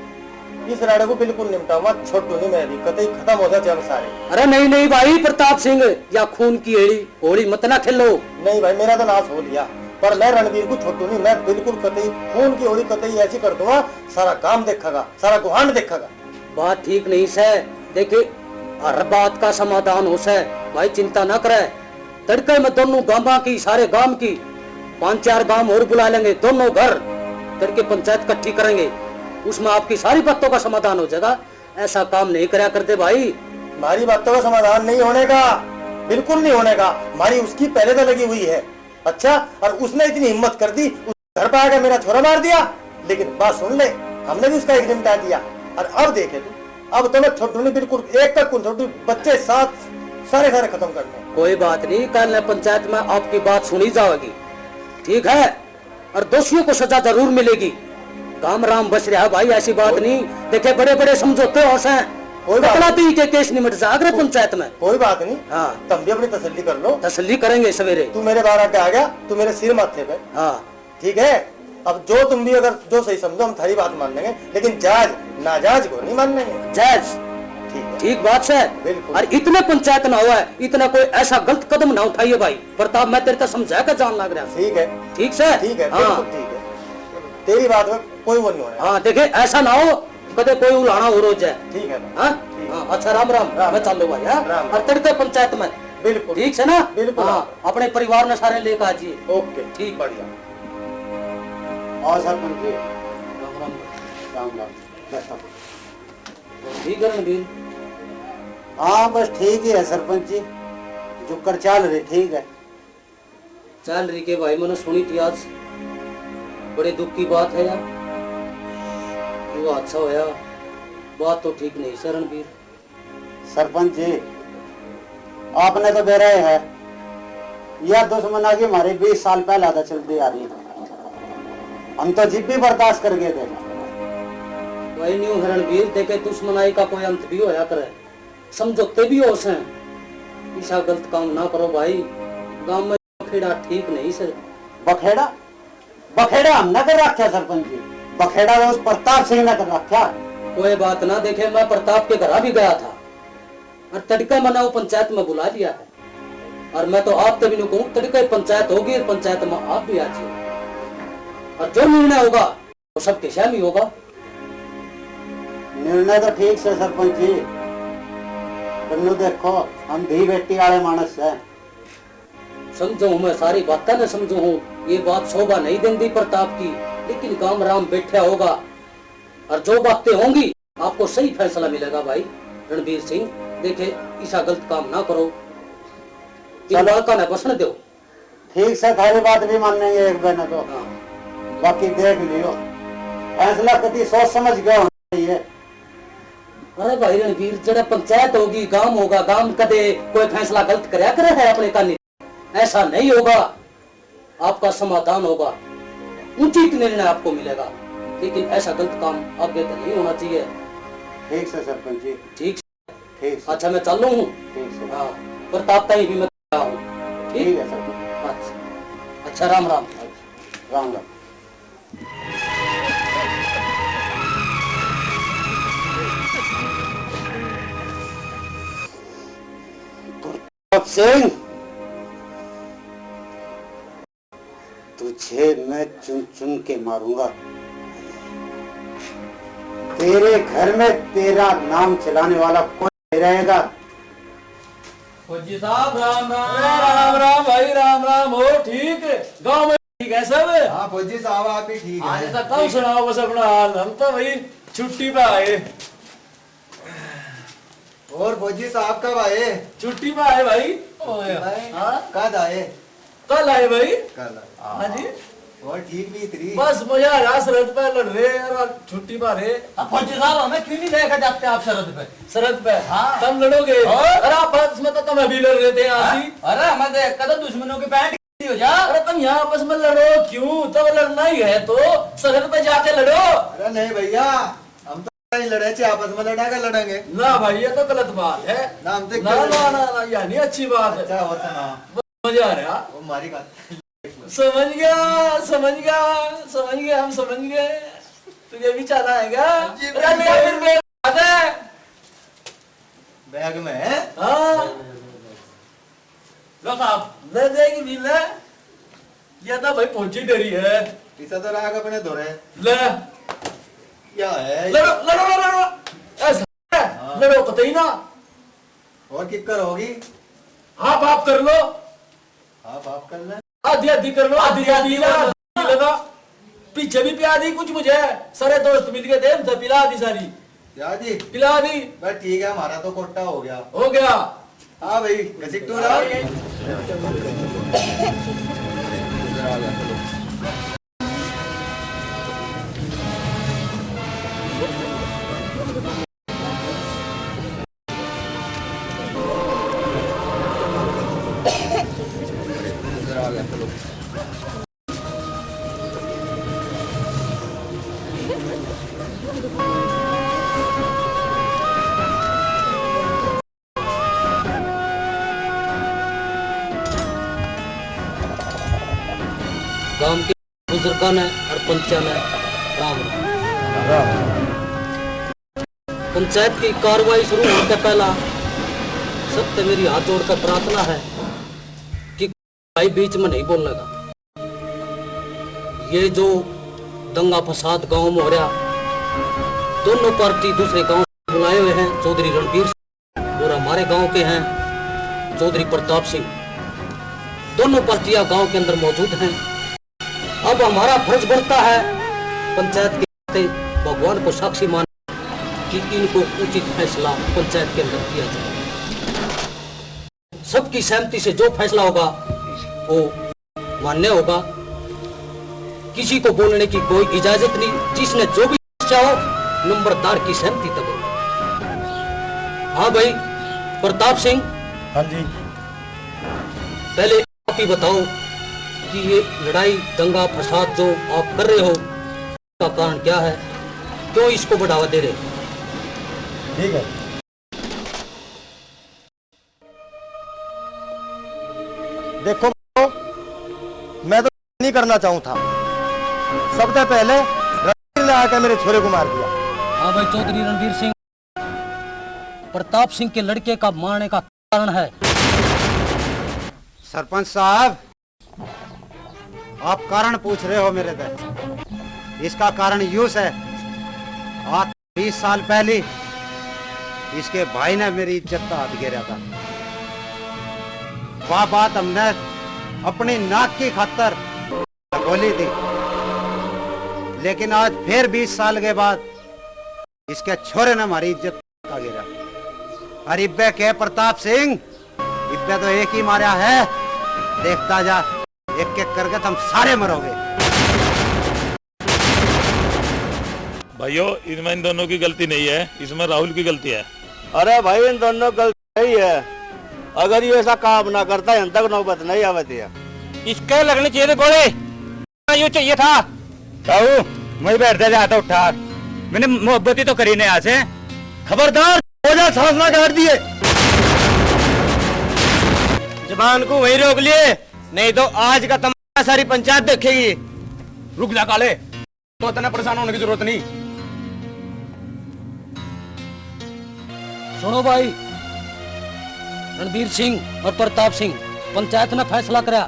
इस राड़े को बिल्कुल निपटाऊंगा, छोड़ू नहीं मैं भी, कतई खत्म हो जाते हम सारे। अरे नहीं, नहीं भाई प्रताप सिंह, या खून की होली, होली मत ना खेलो। नहीं भाई, मेरा तो नाश हो लिया, पर मैं रणबीर को छोड़ू नहीं, मैं बिल्कुल कतई खून की होली कतई ऐसी कर दूंगा, सारा गांव देखेगा, सारा गुहांड देखेगा। बात ठीक नहीं सै, देखे हर बात का समाधान हो सै, भाई चिंता ना करे। तड़के में दोनों गांवां की, सारे गांव की, पांच चार गांव और बुला लेंगे, दोनों घर तड़के पंचायत इकट्ठी करेंगे, उसमें आपकी सारी बातों का समाधान हो जाएगा। ऐसा काम नहीं करया करते भाई। हमारी बातों का समाधान नहीं होने का, बिल्कुल नहीं होने का। हमारी उसकी पहले तो लगी हुई है। अच्छा, और उसने इतनी हिम्मत कर दी, घर पे आके मेरा छोरा मार दिया। लेकिन बात सुन ले, हमने भी उसका एक निपटा दिया। और अब देखे तू, अब तो मैं छोड़ू नहीं बिल्कुल, एक का कौन छोड़ू, बच्चे साथ सारे, सारे खत्म कर दे। कोई बात नहीं, कल पंचायत में आपकी बात सुनी जाएगी, ठीक है? और दोषियों को सजा जरूर मिलेगी। गांव राम बस रहा भाई, ऐसी बात कोई नहीं। देखे बड़े बड़े समझौते हो सै, कोई बात पतला नहीं। पी के केस निमट जा अगर पंचायत में। कोई बात नहीं। हाँ। तुम भी अपनी तसल्ली कर लो। तसल्ली करेंगे सवेरे। तू मेरे बाहर आके आ गया, तू मेरे सिर माथे पे। हाँ। ठीक है, अब जो तुम भी अगर जो सही समझो, हम थारी बात मान लेंगे, लेकिन जायज नाजायज को नहीं मान लेंगे। जायज। ठीक है। ठीक बात है। बिल्कुल। और इतने पंचायत ना हुआ है, इतना कोई ऐसा गलत कदम ना उठाइए भाई। प्रताप, मैं तेरे तक समझा के जान लग रहा हूँ। ठीक है। ठीक से? ठीक है, हाँ। बिल्कुल ठीक है। तेरी बात में कोई वो नहीं होने। हाँ, देखे, ऐसा ना हो कदे कोई उलाना हो रोज है। ठीक है भाई। हाँ? ठीक। हाँ, अच्छा, राम राम। राम। मैं चालू भाई, हाँ? राम। और तड़के पंचायत में। बिल्कुल। ठीक से ना? बिल्कुल। हाँ, अपने परिवार ने सारे लेकर आ जाइए। ओके। ठीक। बढ़िया। और सरपंच जी। राम राम। राम राम। बैठो। ठीक है रणबीर? हाँ, बस ठीक ही है सरपंच जी, जुकर चाल रही ठीक है। चाल रही के भाई, मैंने सुनी थी आज, बड़े दुख की बात है यार। वो अच्छा होया, बात तो ठीक नहीं सै रणबीर। सरपंच जी, आपने तो बेरा ही है, यह दुश्मना की हमारे बीस साल पहला तो चलती आ रही है। हम तो जिब भी बर्दाश्त कर गए थे। भाई न्यू है रणबीर, देखे दुश्मनाई का कोई अंत भी होया करे, समझौते भी हो सै। ऐसा गलत काम ना करो भाई, गांव में बखेड़ा ठीक नहीं सै। बखेड़ा? बखेड़ा हम ना कर रखा सरपंच जी, बखेड़ा वो उस प्रताप सिंह ने कर रखा। कोई बात ना, देखे मैं प्रताप के घर भी गया था और तड़के मैंने वो पंचायत में बुला लिया है। और मैं तो आप तभी नु कहूँ, तड़के पंचायत होगी और पंचायत में आप भी आ जाइए। और जो निर्णय होगा, वो सबके सहमी होगा। निर्णय तो ठीक से सरपंच जी, पर नु देखो, हम धी बेटी वाले मानस हैं। समझो हूँ, मैं सारी बातें ने समझो हूँ, ये बात शोभा नहीं देंदी प्रताप की, लेकिन गांव राम बैठा होगा और जो बातें होंगी, आपको सही फैसला मिलेगा भाई रणबीर सिंह। देखे, ऐसा गलत काम ना करो, इन चलो। बालका ने बसने दो। ठीक से, थारी बात भी मानेंगे एक बहन तो। हाँ। बाकी देख लियो, फैसला कति सोच समझ के होना चाहिए। अरे भाई रणबीर, जड़ा पंचायत होगी, गांव होगा, गांव कदे कोई फैसला गलत करया करे है अपने कानी? ऐसा नहीं होगा। आपका समाधान होगा, उचित निर्णय आपको मिलेगा, लेकिन ऐसा गलत काम आगे तो नहीं होना चाहिए। ठीक से सरपंच जी। ठीक। ठीक से। अच्छा, मैं चालू हूँ। ठीक से। हाँ, प्रताप ताई भी मैं आ रहा हूँ। ठीक? ठीक है सरपंच। अच्छा, अच्छा, राम राम। अच्छा, राम राम। प्रताप सिंह, तुझे मैं चुन चुन के मारूंगा। तेरे घर में तेरा नाम चलाने वाला कोई नहीं रहेगा। फौजी साहब, राम राम। अरे, राम राम भाई, राम राम। हो ठीक? गांव में ठीक है सब? हाँ फौजी साहब, आप भी ठीक आज हैं? तक कम सुनाओ बस अपना हाल, हम तो भाई छुट्टी पे आए। और फौजी साहब कब आए? छुट्टी पे आए भाई। ओए, भाई, हाँ? कद आए? कल आए भाई। कल आए। हाँ जी। और ठीक भी इतरी? बस मजा आ रहा, सरहद पे लड़ रहे यार, छुट्टी पे रहे। अब फौजी साहब, हमें क्यों नहीं लेकर जाते आप सरहद पे? सरहद पे? हाँ। तुम लड़ोगे? और? अरे आप, इसमें तो तुम अभी लड़ रहे थे यहाँ हाँ? से। अरे हमें देख कर तो दुश्मनों की पैंट हो जा। अरे तुम यहाँ आपस में लड़ो क्यों? तब लड़ना ही है तो सरहद पे जाके लड़ो। अरे नहीं भैया, हम तो नहीं लड़े, चाहे आपस में लड़ा के लड़ेंगे। ना भाई, ये तो गलत बात है। ना, हम तो ना, क्यों ना, लड़ेंगे? ना, ना, यह नहीं अच्छी बात है। अच्छा, और सुना। मजा आ रहा। वो मारी बात। समझ गया, समझ गया, समझ गया, हम समझ गए। तुझे भी चाला आएगा? जी, अरे, बिल्कुल। फिर मैं आता है। बैग में है? हाँ। लो साहब, ले जाएगी भी ले। ये तो भाई फौजी डरी है। इसा तो राग अपने धोरे। ले। क्या है? लड़ो, लड़ो, लड़ो, लड़ो। ऐसा है। हाँ। लड़ो कतई ना। और किक्कर होगी? हाफ हाफ कर लो। हाफ हाफ कर ले। आधी आधी कर लो, आधी आधी आधी कर लो। आधी लगा। पीछे भी पिला दी कुछ मुझे, सारे दोस्त मिलके दे, उनसे पिला दी सारी। पिला दी? पिला दी। बस ठीक है, हमारा तो कोटा हो गया। हो गया। हाँ भाई, घसीटू रहा। गांव के बुजुर्गां ने और पंचां ने राम राम। पंचायत की कार्रवाई शुरू होने से पहला सबसे मेरी हाथ जोड़कर प्रार्थना है कि भाई बीच में नहीं बोलने का। ये जो दंगा फसाद गांव में हो रहा, दोनों पार्टी दूसरे गांव से बुलाए हुए हैं, चौधरी रणबीर सिंह और हमारे गांव के हैं चौधरी प्रताप सिंह, दोनों पार्टियां गांव के अंदर मौजूद हैं। अब हमारा फर्ज बनता है पंचायत के नाते भगवान को साक्षी मान कि इनको उचित फैसला पंचायत के अंदर किया जाए। सबकी सहमति से जो फैसला होगा वो मान्य होगा। किसी को बोलने की कोई इजाजत नहीं। जिसने जो भी सोचा हो, नंबरदार की सहमति तक हो। हाँ भाई प्रताप सिंह। हाँ जी। पहले आप ही बताओ कि ये लड़ाई, दंगा फसाद जो आप कर रहे हो, का कारण क्या है, क्यों इसको बढ़ावा दे रहे हो? ठीक है। देखो, मैं तो नहीं करना चाहूँ था। सबसे पहले रणबीर ने आकर मेरे छोरे को मार दिया। हाँ भाई, चौधरी रणबीर सिंह, प्रताप सिंह के लड़के का मारने का कारण है। सरपंच साहब, आप कारण पूछ रहे हो मेरे से। इसका कारण यूं है, आज बीस साल पहले इसके भाई ने मेरी इज्जत का हाथ घेरा था। वह बात हमने अपनी नाक की खातर बोली थी, लेकिन आज फिर बीस साल के बाद इसके छोरे ने हमारी इज्जत का घेरा। अरे इब्बे के प्रताप सिंह, इब्बे तो एक ही मारा है, देखता जा, एक एक करके तुम सारे मरोगे। भाइयों, इसमें इन दोनों की गलती नहीं है, इसमें राहुल की गलती है। अरे भाई, इन दोनों की गलती नहीं है। अगर ये ऐसा काम ना करता, यहाँ तक नौबत नहीं आवे थी। इसके लगनी चाहिए थी गोली। यूं चाहिए था। ताऊ, मैं बैठ जा, जा तो उठा। मैंने मोहब्बत ही तो करी नहीं आज से। खबरदार, हो जा, सांस ना काट दिए। जबान को वहीं रोक लिए, नहीं तो आज का तमाशा सारी पंचायत देखेगी। रुक जा काले, तो इतना परेशान होने की जरूरत नहीं। सुनो भाई, रणबीर सिंह और प्रताप सिंह, पंचायत ने फैसला करा,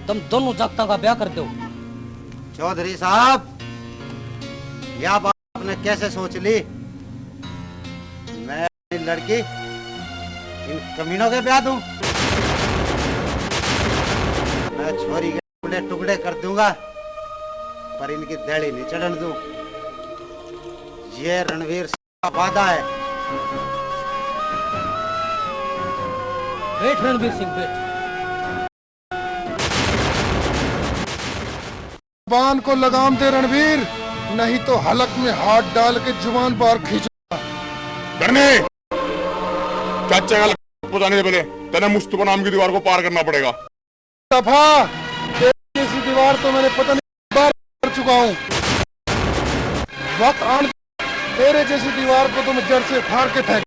तुम दोनों जगतां का ब्याह कर दो। चौधरी साहब, यह बात आपने कैसे सोच ली? मैं अपनी लड़की इन कमीनों के ब्याह दूं? मैं छोरी के टुकड़े टुकड़े कर दूंगा, पर इनकी दहली नहीं चढ़न दूं। ये रणवीर सिंह का वादा है। बैठ रणबीर सिंह, बैठ। जबान को लगाम दे रणवीर, नहीं तो हलक में हाथ डाल के जुबान बाहर खींचूंगा। धरने, चाचा का पता नहीं, पहले तने मुस्तफा नाम की दीवार को पार करना पड़ेगा। दफा, तेरी जैसी दीवार तो मैंने पता नहीं बार कर चुका हूँ। वक्त आन, तेरे जैसी दीवार को तो मैं जड़ से उखाड़ के फेंक।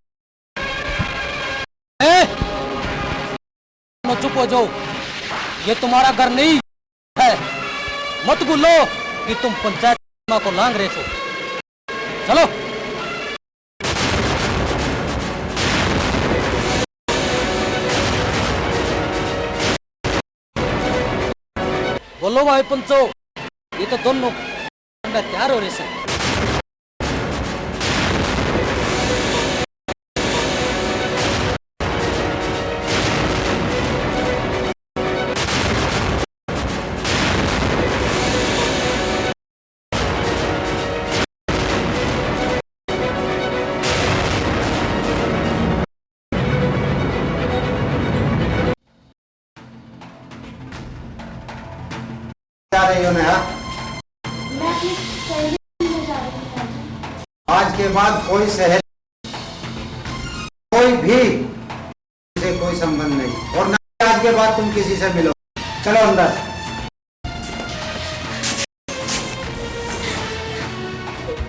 ए! चुप हो जाओ, ये तुम्हारा घर नहीं है। मत भूलो कि तुम पंचायत को लांग रहे हो। चलो। बोलो भाई पंचो, ये तो दोनों तैयार हो रहे हैं। जा रही हो नेहा? मैं अपनी सहेली से मिलने जा रही हूँ, चाचा। आज के बाद कोई सहेली, कोई भी से कोई संबंध नहीं, और ना ही आज के बाद तुम किसी से मिलो। चलो अंदर।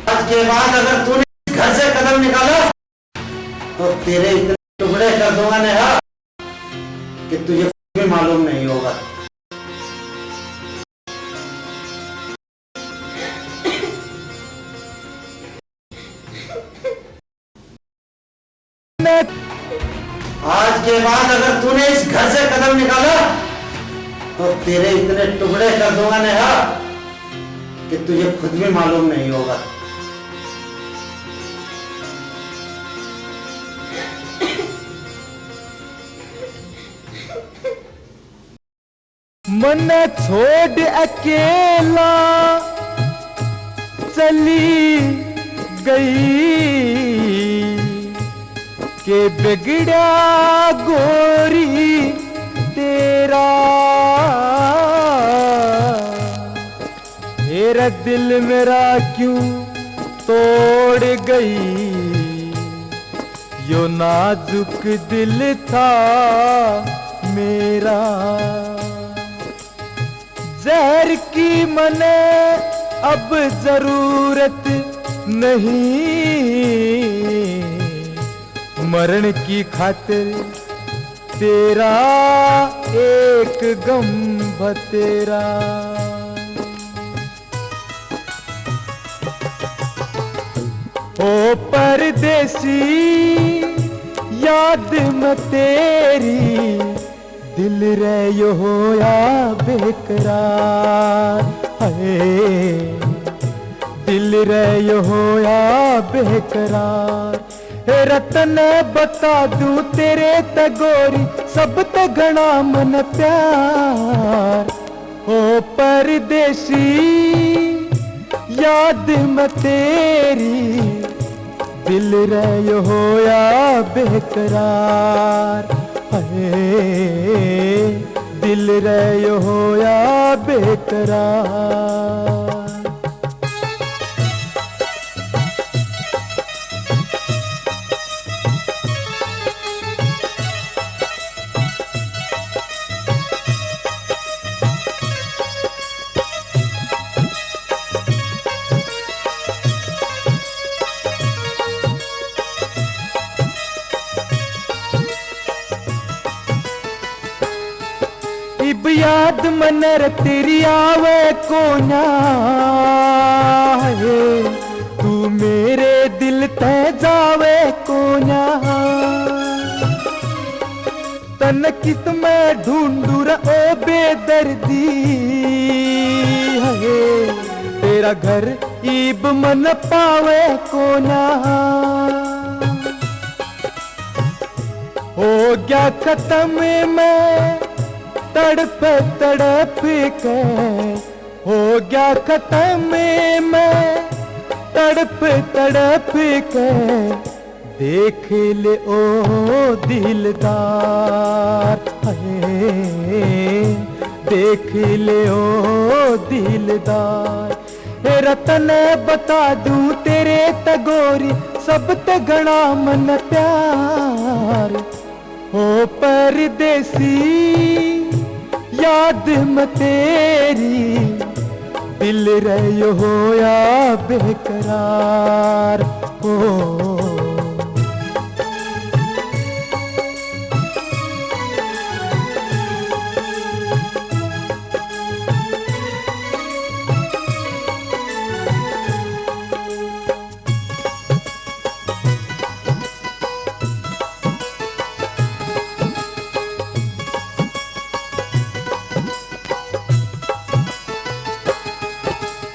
आज के बाद अगर तूने घर से कदम निकाला, तो तेरे इतने टुकड़े कर दूंगा नेहा, कि तुझे कुछ भी मालूम नहीं होगा। आज के बाद अगर तूने इस घर से कदम निकाला, तो तेरे इतने टुकड़े कर दूंगा नेहा, कि तुझे खुद भी मालूम नहीं होगा। मन्ने छोड़ अकेला चली गई, के बिगड़ा गोरी तेरा। तेरा दिल मेरा क्यों तोड़ गई, यो नाजुक दिल था मेरा। जहर की मने अब जरूरत नहीं, मरण की खातिर तेरा एक गम बतेरा। ओ परदेसी, याद मैं तेरी, दिल रे यो होया बेकरार। हाय, दिल रे यो होया बेकरार। हे रतन बता दूं तेरे ते गोरी, सब ते घणा मन प्यार। ओ परदेसी, याद मैं तेरी, दिल रे यो होया बेकरार। हाय, दिल रे यो होया बेकरार। याद मनर तेरी आवे कोन्या, हे तू मेरे दिल तै जावे कोन्या। तन कित मैं ढूंढू रे ओ बेदर्दी, हे तेरा घर ईब मन पावे कोन्या। हो गया खत्म मैं तड़प तड़प के, हो गया खत्म मैं तड़प तड़प के। देख ले ओ दिलदार, हाय, देख ले ओ दिलदार। हे रतन बता दूं तेरे तै गोरी, सब तै घणा मन प्यार। हो परदेसी, याद में तेरी, दिल रह्यो होया बेकरार। हो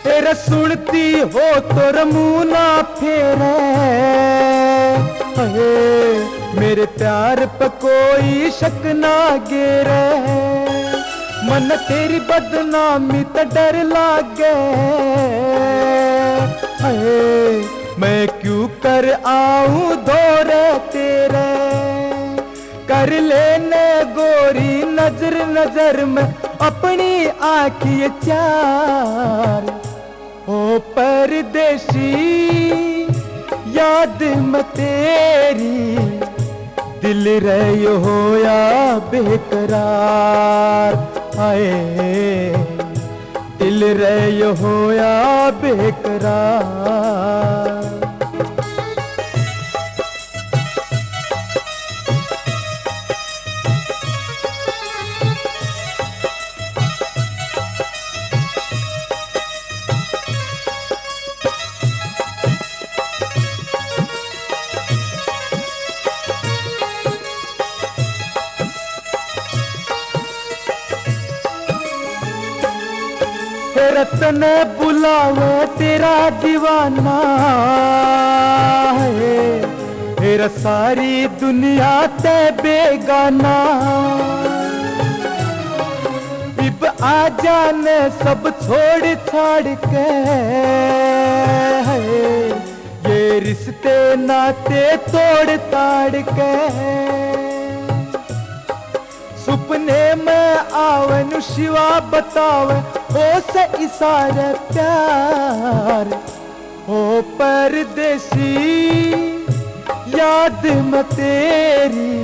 तेरे सुनती हो तो रमूना फेरे, हे, मेरे प्यार पे कोई शक ना गेरे। मन तेरी बदनामी त डर लागे, हे, मैं क्यों कर आऊं दौरे तेरे। कर लेने गोरी नजर नजर में अपनी आँखिए चार। ओ परदेसी, याद में तेरी, दिल रह्यो होया बेकरार। हाय, दिल रह्यो होया बेकरार। रतन बुलावे तेरा दीवाना है, तेरा सारी दुनिया ते बेगाना। इब आ जाने सब छोड़ छाड़ के, है ये रिश्ते नाते तोड़ ताड़ के। सुपने में आवे नु शिवा बतावे, ओ से इशारे प्यार। ओ परदेसी, याद में तेरी,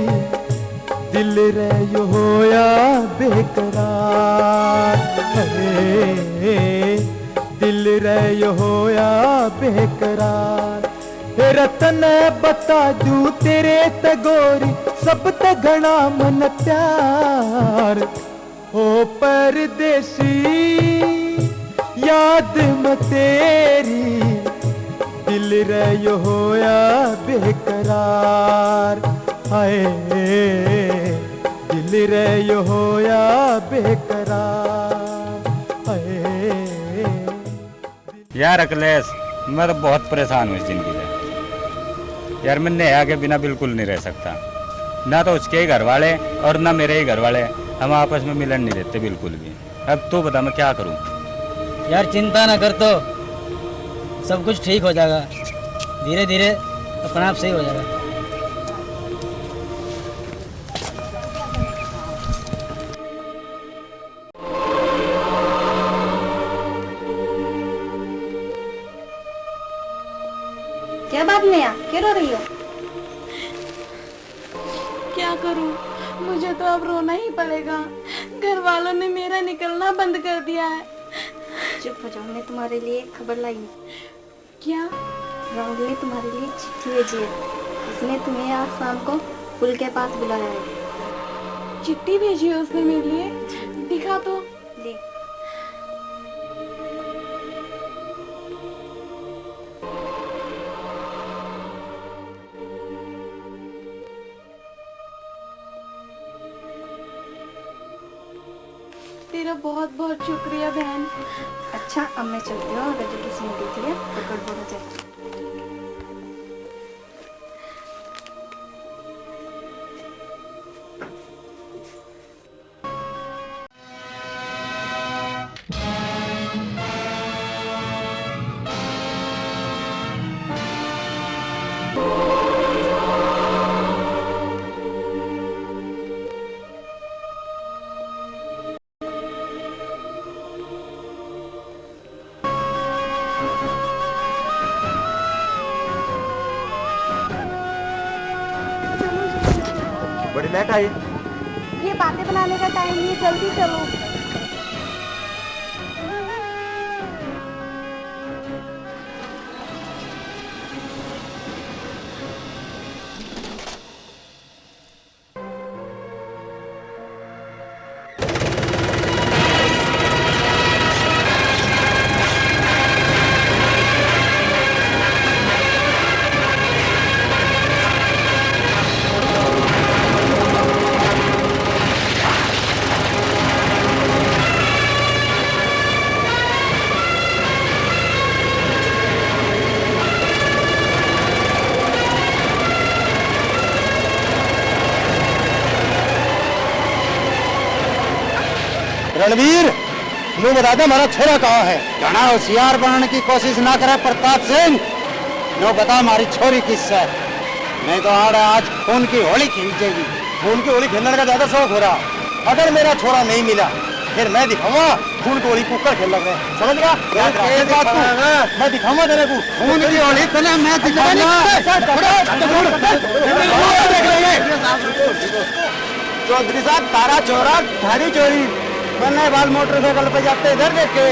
दिल रह्यो होया बेकरार। हे, दिल रह्यो होया बेकरार। हे रतन बता दूं तेरे ते गोरी, सब ते घणा मन प्यार। ओ परदेसी, याद में तेरी, दिल रह्यो होया बेकरार। हाय, दिल रह्यो होया बेकरार। हाय। यार अखिलेश, मैं तो बहुत परेशान हूँ इस जिंदगी से। यार, मैं नेहा के बिना बिल्कुल नहीं रह सकता। ना तो उसके ही घर वाले और ना मेरे ही घर वाले, हम आपस में मिलन नहीं देते बिल्कुल भी। अब तू बता, मैं क्या करूँ? यार, चिंता ना कर, तो सब कुछ ठीक हो जाएगा, धीरे धीरे अपने आप सही हो जाएगा। क्या बात नेहा, क्यों रो रही हो? क्या करूं, मुझे तो अब रोना ही पड़ेगा। घर वालों ने मेरा निकलना बंद कर दिया है। चुप हो जाओ, मैं तुम्हारे लिए एक खबर लाई हूँ। क्या? राहुल ने तुम्हारे लिए चिट्ठी भेजी है। उसने तुम्हें आज शाम को पुल के पास बुलाया है। चिट्ठी भेजी है उसने मेरे लिए? दिखा तो। ले। तेरा बहुत बहुत शुक्रिया बहन। अच्छा, अब मैं चलती हूँ, अगर जो किसी ने देख लिया तो गड़बड़ हो जाएगी। बड़ी लेट आई। ये बातें बनाने का टाइम नहीं, जल्दी चलो। रणवीर, न्यू बता दे, हमारा छोरा कहाँ है? घणा होशियार बनने की कोशिश ना करे प्रताप सिंह, न्यू बता हमारी छोरी किस है, नहीं तो आड़ आज खून की होली खेल जाएगी। खून की होली खेलने का ज्यादा शौक हो रहा। अगर मेरा छोरा नहीं मिला, फिर मैं दिखाऊंगा खून की होली कुकर खेल लग रहे हैं। समझ गया? याद रख, एक बात तू, मैं दिखाऊंगा तेरे को। खून की होली पहले मैं दिखाऊंगा। चौधरी साहब, थारा छोरा, थारी छोरी। मैंने बाल मोटरसाइकिल पे जाते इधर देखे,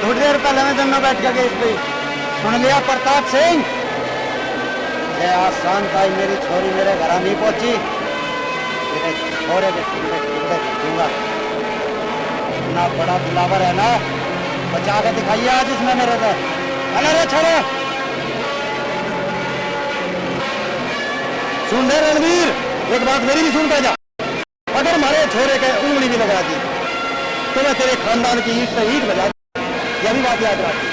थोड़ी देर पहले मैं दोनों बैठ के गए इस पे। सुन लिया प्रताप सिंह, जय आज शांत आई मेरी छोरी मेरे घर नहीं पहुंची, तेरे छोरे के टुकड़े टुकड़े कर दूंगा। इतना बड़ा दिलावर है ना, बचा के दिखाइए आज इसने मेरे पे। अरे रे छोरे, सुन ले रणवीर, एक बात मेरी भी सुन के जा। अगर हमारे छोरे के उंगली भी लगा दी तो मैं तेरे खानदान की ईंट पे ईंट बजा दूं। यह भी बात याद रख।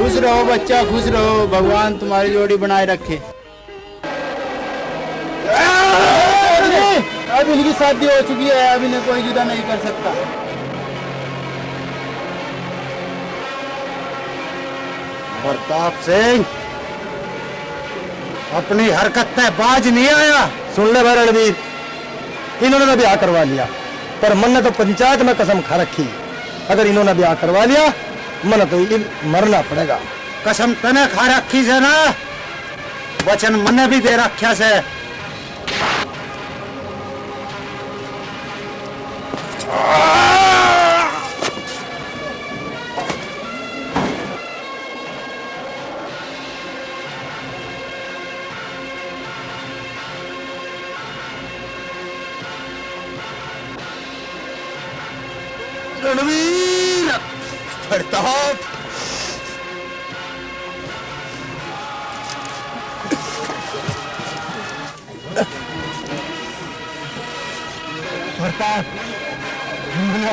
खुश रहो बच्चा, खुश रहो, भगवान तुम्हारी जोड़ी बनाए रखे। अब इनकी शादी हो चुकी है, अब इन्हें कोई जुदा नहीं कर सकता। प्रताप सिंह, अपनी हरकत पे बाज नहीं आया। सुन ले भाई रणवीर, इन्होंने तो ब्याह करवा लिया, पर मन्ने तो पंचायत में कसम खा रखी, अगर इन्होंने ब्याह करवा लिया, मन्ने तो इब मरना पड़ेगा। कसम तने खा रखी से ना, वचन मन्ने भी दे रखा से। रणवीर प्रताप। प्रताप, मना,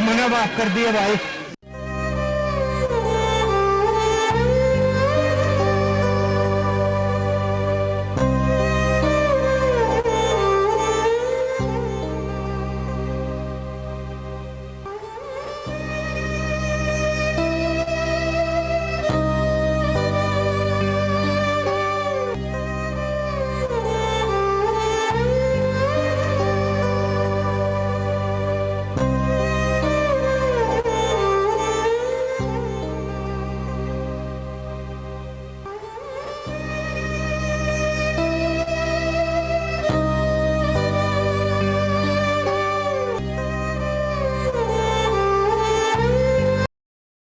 मना माफ कर दिया भाई।